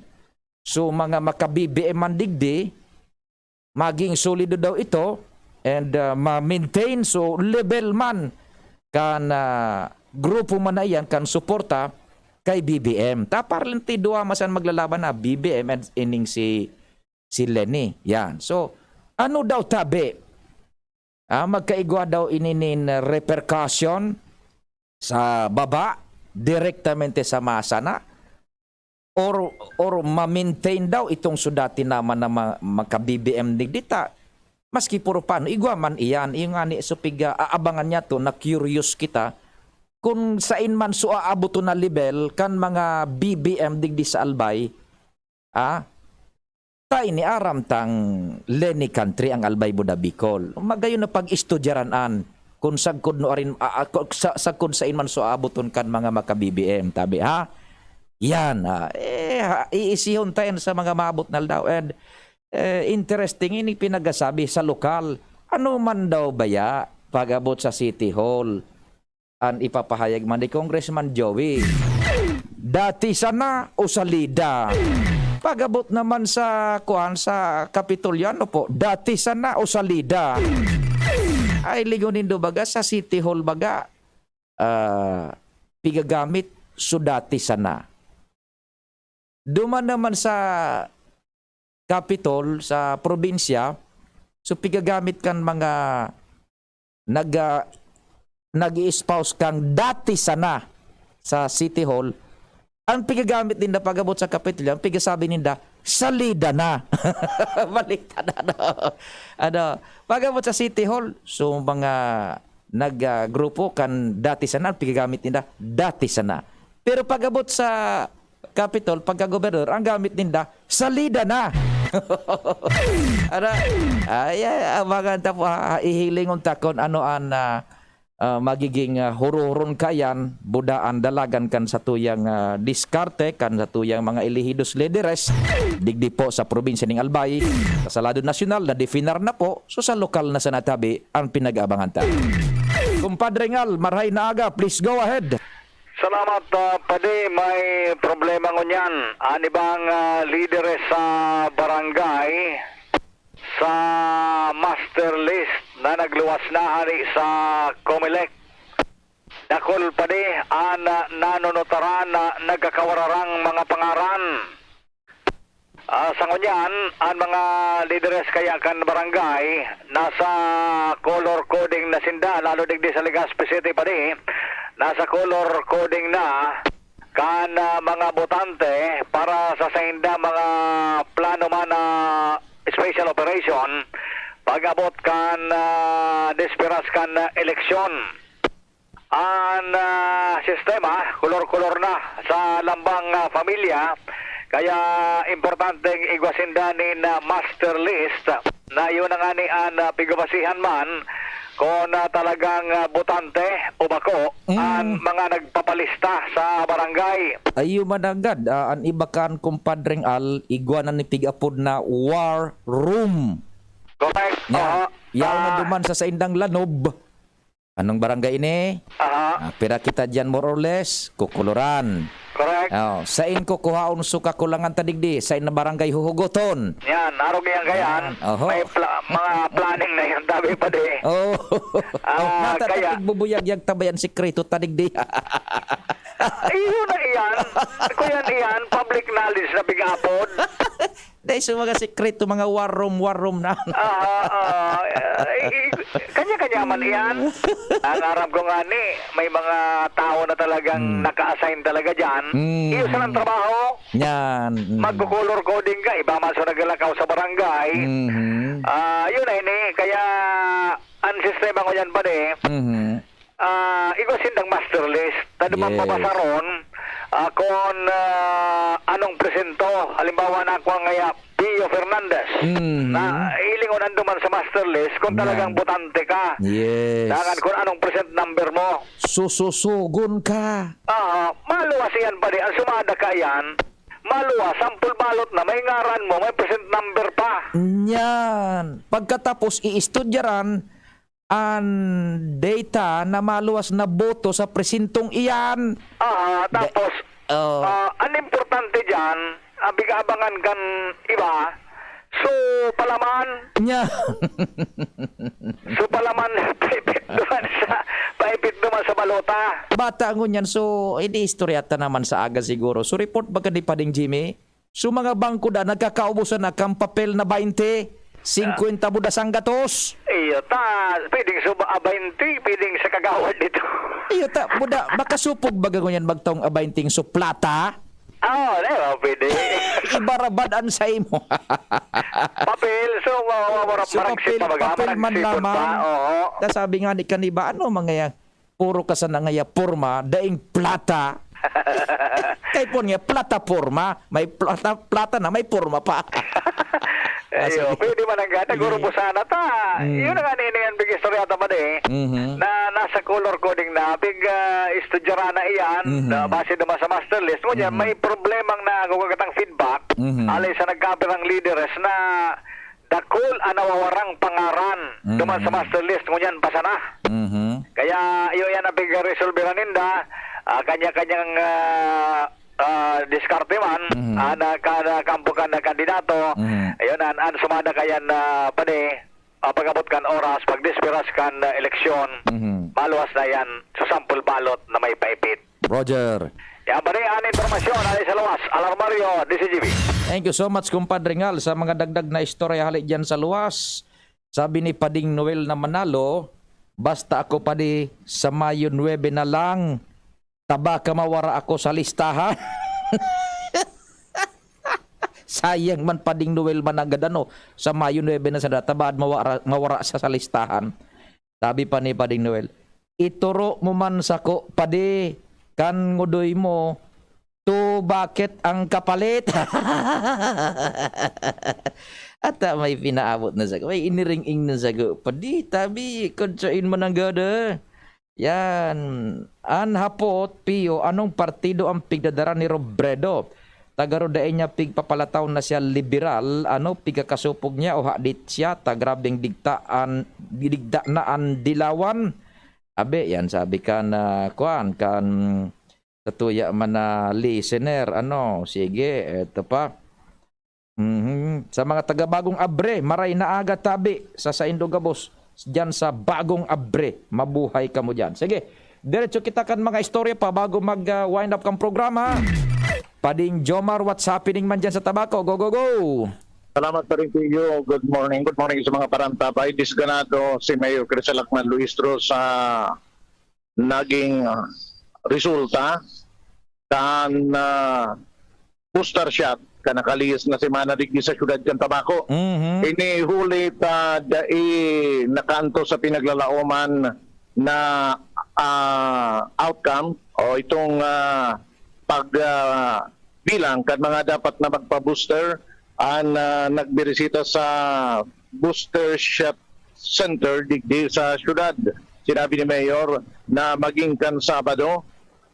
so mga maka-B B M man digdi, maging solido daw ito and, ah, ma-maintain so level man kan, ah, grupo man na iyan kan suporta kay B B M. Ta parlente duwa masan maglalaban na B B M and ining si, si Leni. Yan. So, ano daw tabi? Ah, magkaigwa daw ini nin repercussion sa baba, direktamente sa masa na? Or, or ma-maintain daw itong so dati naman na ma-, maka-B B M digdi ta? Maski puro paano, igwa man iyan, iyo ngani so piga-aabangan niyato na curious kita kun sain man so aaboton na level kan mga B B M digdi sa Albay, ah, ta ini aram tang Leni country ang Albay Buda Bicol. Magayon na pag-estudyaran an kun sagkod no arin, ah, ah, ku-, sa, sagkod sain man so aaboton kan mga maka-B B M, tabi, ha? Yan, ah, eh, ha, iisihon ta yan sa mga maabot na aldaw. And, eh, interesting, ini pinagasabi sa lokal. Ano man daw baya pag-abot sa City Hall? An ipapahayag man ni Congressman Joey. Dati sana o salida? Pag-abot naman sa, kuan, sa Kapitolyo, ano po, dati sana o salida? Ay, lingon nindo baga, sa City Hall baga, ah, pigagamit so dati sana. Duman naman sa Capitol, sa probinsya, so pigagamit kan mga nag-, ah, nag-i-espouse kan dati sana sa City Hall, ang pigagamit ninda pag-abot sa Kapitolyo, ang pigasabi ninda, "Salida na." Baliktad, ano? Ano, pag-abot sa City Hall, so mga nag, ah, grupo kan dati sana, ang pigagamit ninda, "Dati sana." Pero pag-abot sa Capitol, pagka-gobernador, ang gamit ninda, "Salida na." Ano? Ay, ay, abangan ta po, ha? Hihilingon ta kun ano an, ah, ah, magiging, ah, huruhuron kayan, buda an dalagan kan satuyang, ah, diskarte, kan satuyang mga elehidos lideres, digdi po sa probinsya ning Albay, sa Salado Nasyonal, na definar na po, so sa lokal na sana tabi, ang pinag-aabangan ta. Kumpadre Ngal, marhay na aga, please go ahead. Salamat, ah, Padi. May problema ngunyan. An ibang, ah, lideres sa barangay, sa master list na nagluwas na hari sa Comelec. Dakul, Padi, an, ah, nanunutaran na nagkakawararang mga pangaran. Ah, sa ngunyan, an mga lideres kaya kan barangay, nasa color coding na sinda, lalo digdi sa Legazpi City, Padi, nasa color coding na kan, ah, mga botante para sa sainda mga plano man na special operation pag-abot kan, ah, desperas kan, ah, eleksyon. An, ah, sistema, kolor-kolor na sa lambang, ah, pamilya, kaya importanteng igwa sinda nin, ah, master list na iyo na ngani an, ah, pigabasihan man kun, ah, talagang, ah, botante o bako Mm. an mga nagpapalista sa barangay. Ayo man nanggad, ah, an iba kan kumpadreng Al, igwa na ni pig-apod na War Room. Correct. Nya, Aha. yaon na Ah. duman sa saindang lanob. Anong barangay ini? Aha. Ah, pira kita diyan, more or less? Kukuluran. Correct. Oh, sain kukuhaon so kakulangan ta digdi? Sain na barangay huhugoton? Yan, arog yan kayan. Yan, oho. May pla-, mga planning na yan, tabi pa di. Oh. Ah, Oh, nata kaya tigbubuyag-yag tabayan sikreto ta digdi. Iyo na iyan. Kuyan iyan, public knowledge na pig-apod. Dai sa mga sikreto, mga warom-warom na. Ah, ah, eh, kanya-kanya man iyan. Ang aram ko nga ni, may mga tao na talagang Hmm. naka-assign talaga dyan. Hmm. Iyo silang trabaho. Yan. Hmm. Magko-color coding ka, iba man sa nagalakaw sa barangay. Mhm. Ah, yun na ini. Kaya, ang sistema ko yan, pare, Mhm. ah, igwa sindang master list. Tado man Yes. mabasaron, ah, kung, ah, anong presento. Halimbawa na ako ang ngaya, Pio Fernandez. Mhm. Na ilingon ando man sa master list kung talagang Yan. botante ka. Yes. Dangan kung anong present number mo. Sususugon ka. Ah, maluwas iyan pa di. Ang sumada ka iyan, maluwas, sample balot na, may ngaran mo, may present number pa. Yan. Pagkatapos, iistudyaran, an data na maluwas na boto sa presentong iyan. Ah, Da-, tapos, oh. ah, an importante diyan, ah, pig-aabangan kan iba, so, palaman. Nya. So, palaman, paipit duman sa, paipit duman sa balota. Bata ngunyan, so, ini istorya ta naman sa aga siguro. So, report baga ni Pading Jimmy? So, mga bangko da, nagkakaubusan na kan papel na baynte, singkwenta buda sanggatos. Iyo ta, pwedeng suba a baynte, pwedeng sa kagawad dito. Iyo ta, buda, makasupog baga ngunyan magtaong a baynte so plata? Oo, di ba, pwede. Ibarabad an sa imo. Papel, so, wa-, wa-, wa-, So, maragsit papel, pa baga, papel man maragsipon pa, lamang. Oo. Ta sabi nga ni kaniba, ano, mga yan? Puro ka sana ngaya porma, daing plata. Kay pon nga, plataporma. May plata, plata na, may porma pa. Ah, Ayo, sige. Pwede man ang gata, Sige. Guru po sana ta. Mm. Yun ang aniniyan, big istorya ta man eh. Mhm. Na nasa color coding na, big, ah, estudyara na iyan, Mhm. na base naman sa master list. Ngunyan, Mhm. may problemang na gugagatan feedback, Mhm. alay sa nagkapirang leaders na dakul ang nawawarang pangaran Mhm. duman sa master list. Ngunyan, basa na. Mhm. Kaya, iyo yan ang pig-resolve na ninda. Ah, kanya-kanyang, ah, ah, diskarte man, Mhm. ah, na kada kampo kan na kandidato, Mhm. ayun, an, an sumada kayan na, padi, ah, pag-abot kan oras, pagdesperas kan, ah, eleksyon, Mhm. maluwas na yan sa sample ballot na may paipit. Roger. Yan, padi, an impormasyon, ay sa luwas, Alarmario, D C G B. Thank you so much, Kumpadre Ngal, sa mga dagdag na istorya hali dyan sa luwas. Sabi ni Pading Noel na manalo, basta ako, padi, sa Mayo nuebe na lang. Taba ka mawara ako sa listahan. Sayang man, Pading Noel, managad ano, sa Mayo nuebe na sana, taba mawara, mawara sa, sa listahan. Sabi pa ni Pading Noel, "Ituro mo man sako, padi, kan ngudoy mo, to bakit ang kapalit?" Ata may pinaabot na sako, may iniring-ing na sako, padi, tabi, kudsain mo nang gada. Yan. An hapot, Pio, anong partido ang pigdadara ni Robredo? Tagaro dai niya pigpapalataw na siya liberal, ano, pigkakasopog niya o hadit siya, ta grabeng digtaan, digda na an dilawan. Abe, yan, sabi kan, ah, kuan, kan satuya man na listener, ano, sige, eto pa. Mhm. Sa mga taga Bagong Abre, maray na aga tabi sa saindo gabos, diyan sa Bagong Abre. Mabuhay kamo diyan. Sige, diretso kita kan mga istorya pa bago mag, ah, wind up kang programa. Pading Jomar, what's happening man diyan sa Tabaco? Go, go, go! Salamat pa rin sa iyo. Good morning. Good morning sa mga parantabay. Disganado si Mayor Crisel Akman Luistro sa naging, ah, resulta kan, ah, booster shot kan nakalihis na semana digdi sa siyudad kan Tabaco. Mhm. Ini huli ta dai nakaantos sa pinaglalaoman na, ah, outcome o itong, ah, pag, ah, bilang kan mga dapat na magpa-booster an, ah, nagbirisita sa booster shot center digdi sa siyudad. Sinabi ni Mayor na magin kan Sabado,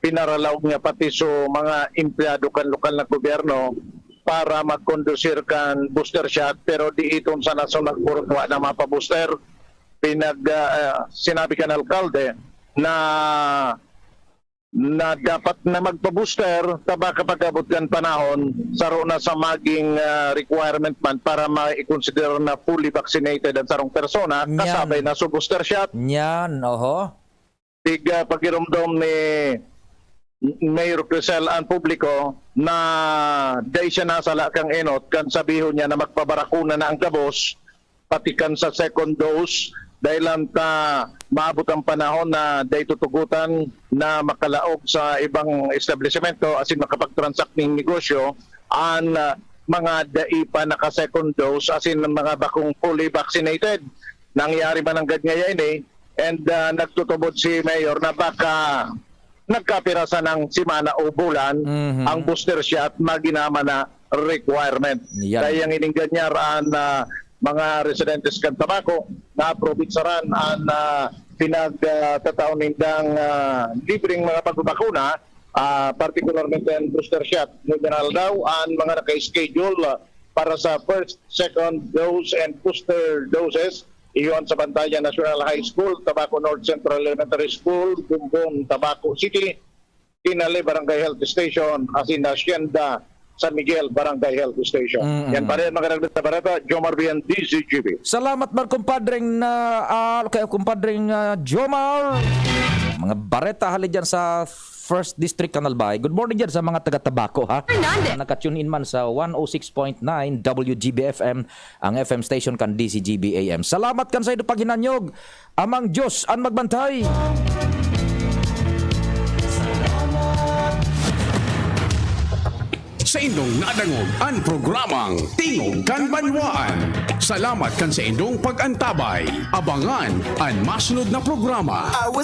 pinaralaog niya pati sa mga empleyado kan lokal na gobyerno para magkondusir kan booster shot, pero di iton sana sa nagpurot wa na mapa-booster. Pinag, ah, ah, sinabi kan alkalde na, na dapat na magpa-booster, ta baka pag-abot kan panahon, saro na sa magin, ah, requirement man para ma-consider na fully vaccinated ang sarong persona, Nyan. kasabay na sa booster shot. Nyan, oho. Tig, ah, pagiromdom ni Mayor Crisel ang publiko na dai siya nasala kang enot kan sabihon niya na magpabarakuna na ang gabos, pati kan sa second dose, dahil lang ta maabot ang panahon na dai tutugutan na makalaog sa ibang establisemento asin makapag-transact ning negosyo an, ah, mga dai pa naka-second dose asin mga bakong fully vaccinated. Nangyari man nanggad ngaya ini, and, ah, nagtutubod si Mayor na baka nagkapira sanang semana o bulan Mhm. ang booster shot magin man na requirement. Yan. Kaya ang ininggan niya raan na mga residentes kan Tabaco na probinsyaran an, ah, pinag, ah, tatao nindang, ah, libreng mga pagbabakuna, ah, partikularmente ang booster shot. Ngunyan aldaw, ang mga naka-schedule, ah, para sa first, second dose and booster doses, iyon sa Bantayan National High School, Tabaco North Central Elementary School, Bumbong, Tabaco City, Tinali Barangay Health Station, asin Hacienda San Miguel Barangay Health Station. Mm-mm. Yan pa rin, mga dagdag na bareta, Jomar Bian, D Z G B. Salamat man, kumpadreng na, ah, kay kumpadreng, ah, Jomar. Mga bareta hali dyan sa First District, Canal Bay. Good morning dyan sa mga taga Tabaco, ha? Hernandez. Na naka-tune in man sa one oh six point nine W G B F M, ang F M station kan D Z G B A M. Salamat kan saindo paghinanyog. Amang Diyos an magbantay. Saindong nadangog an programang Tingog kan Banwaan. Salamat kan saindong pag-antabay. Abangan an masunod na programa.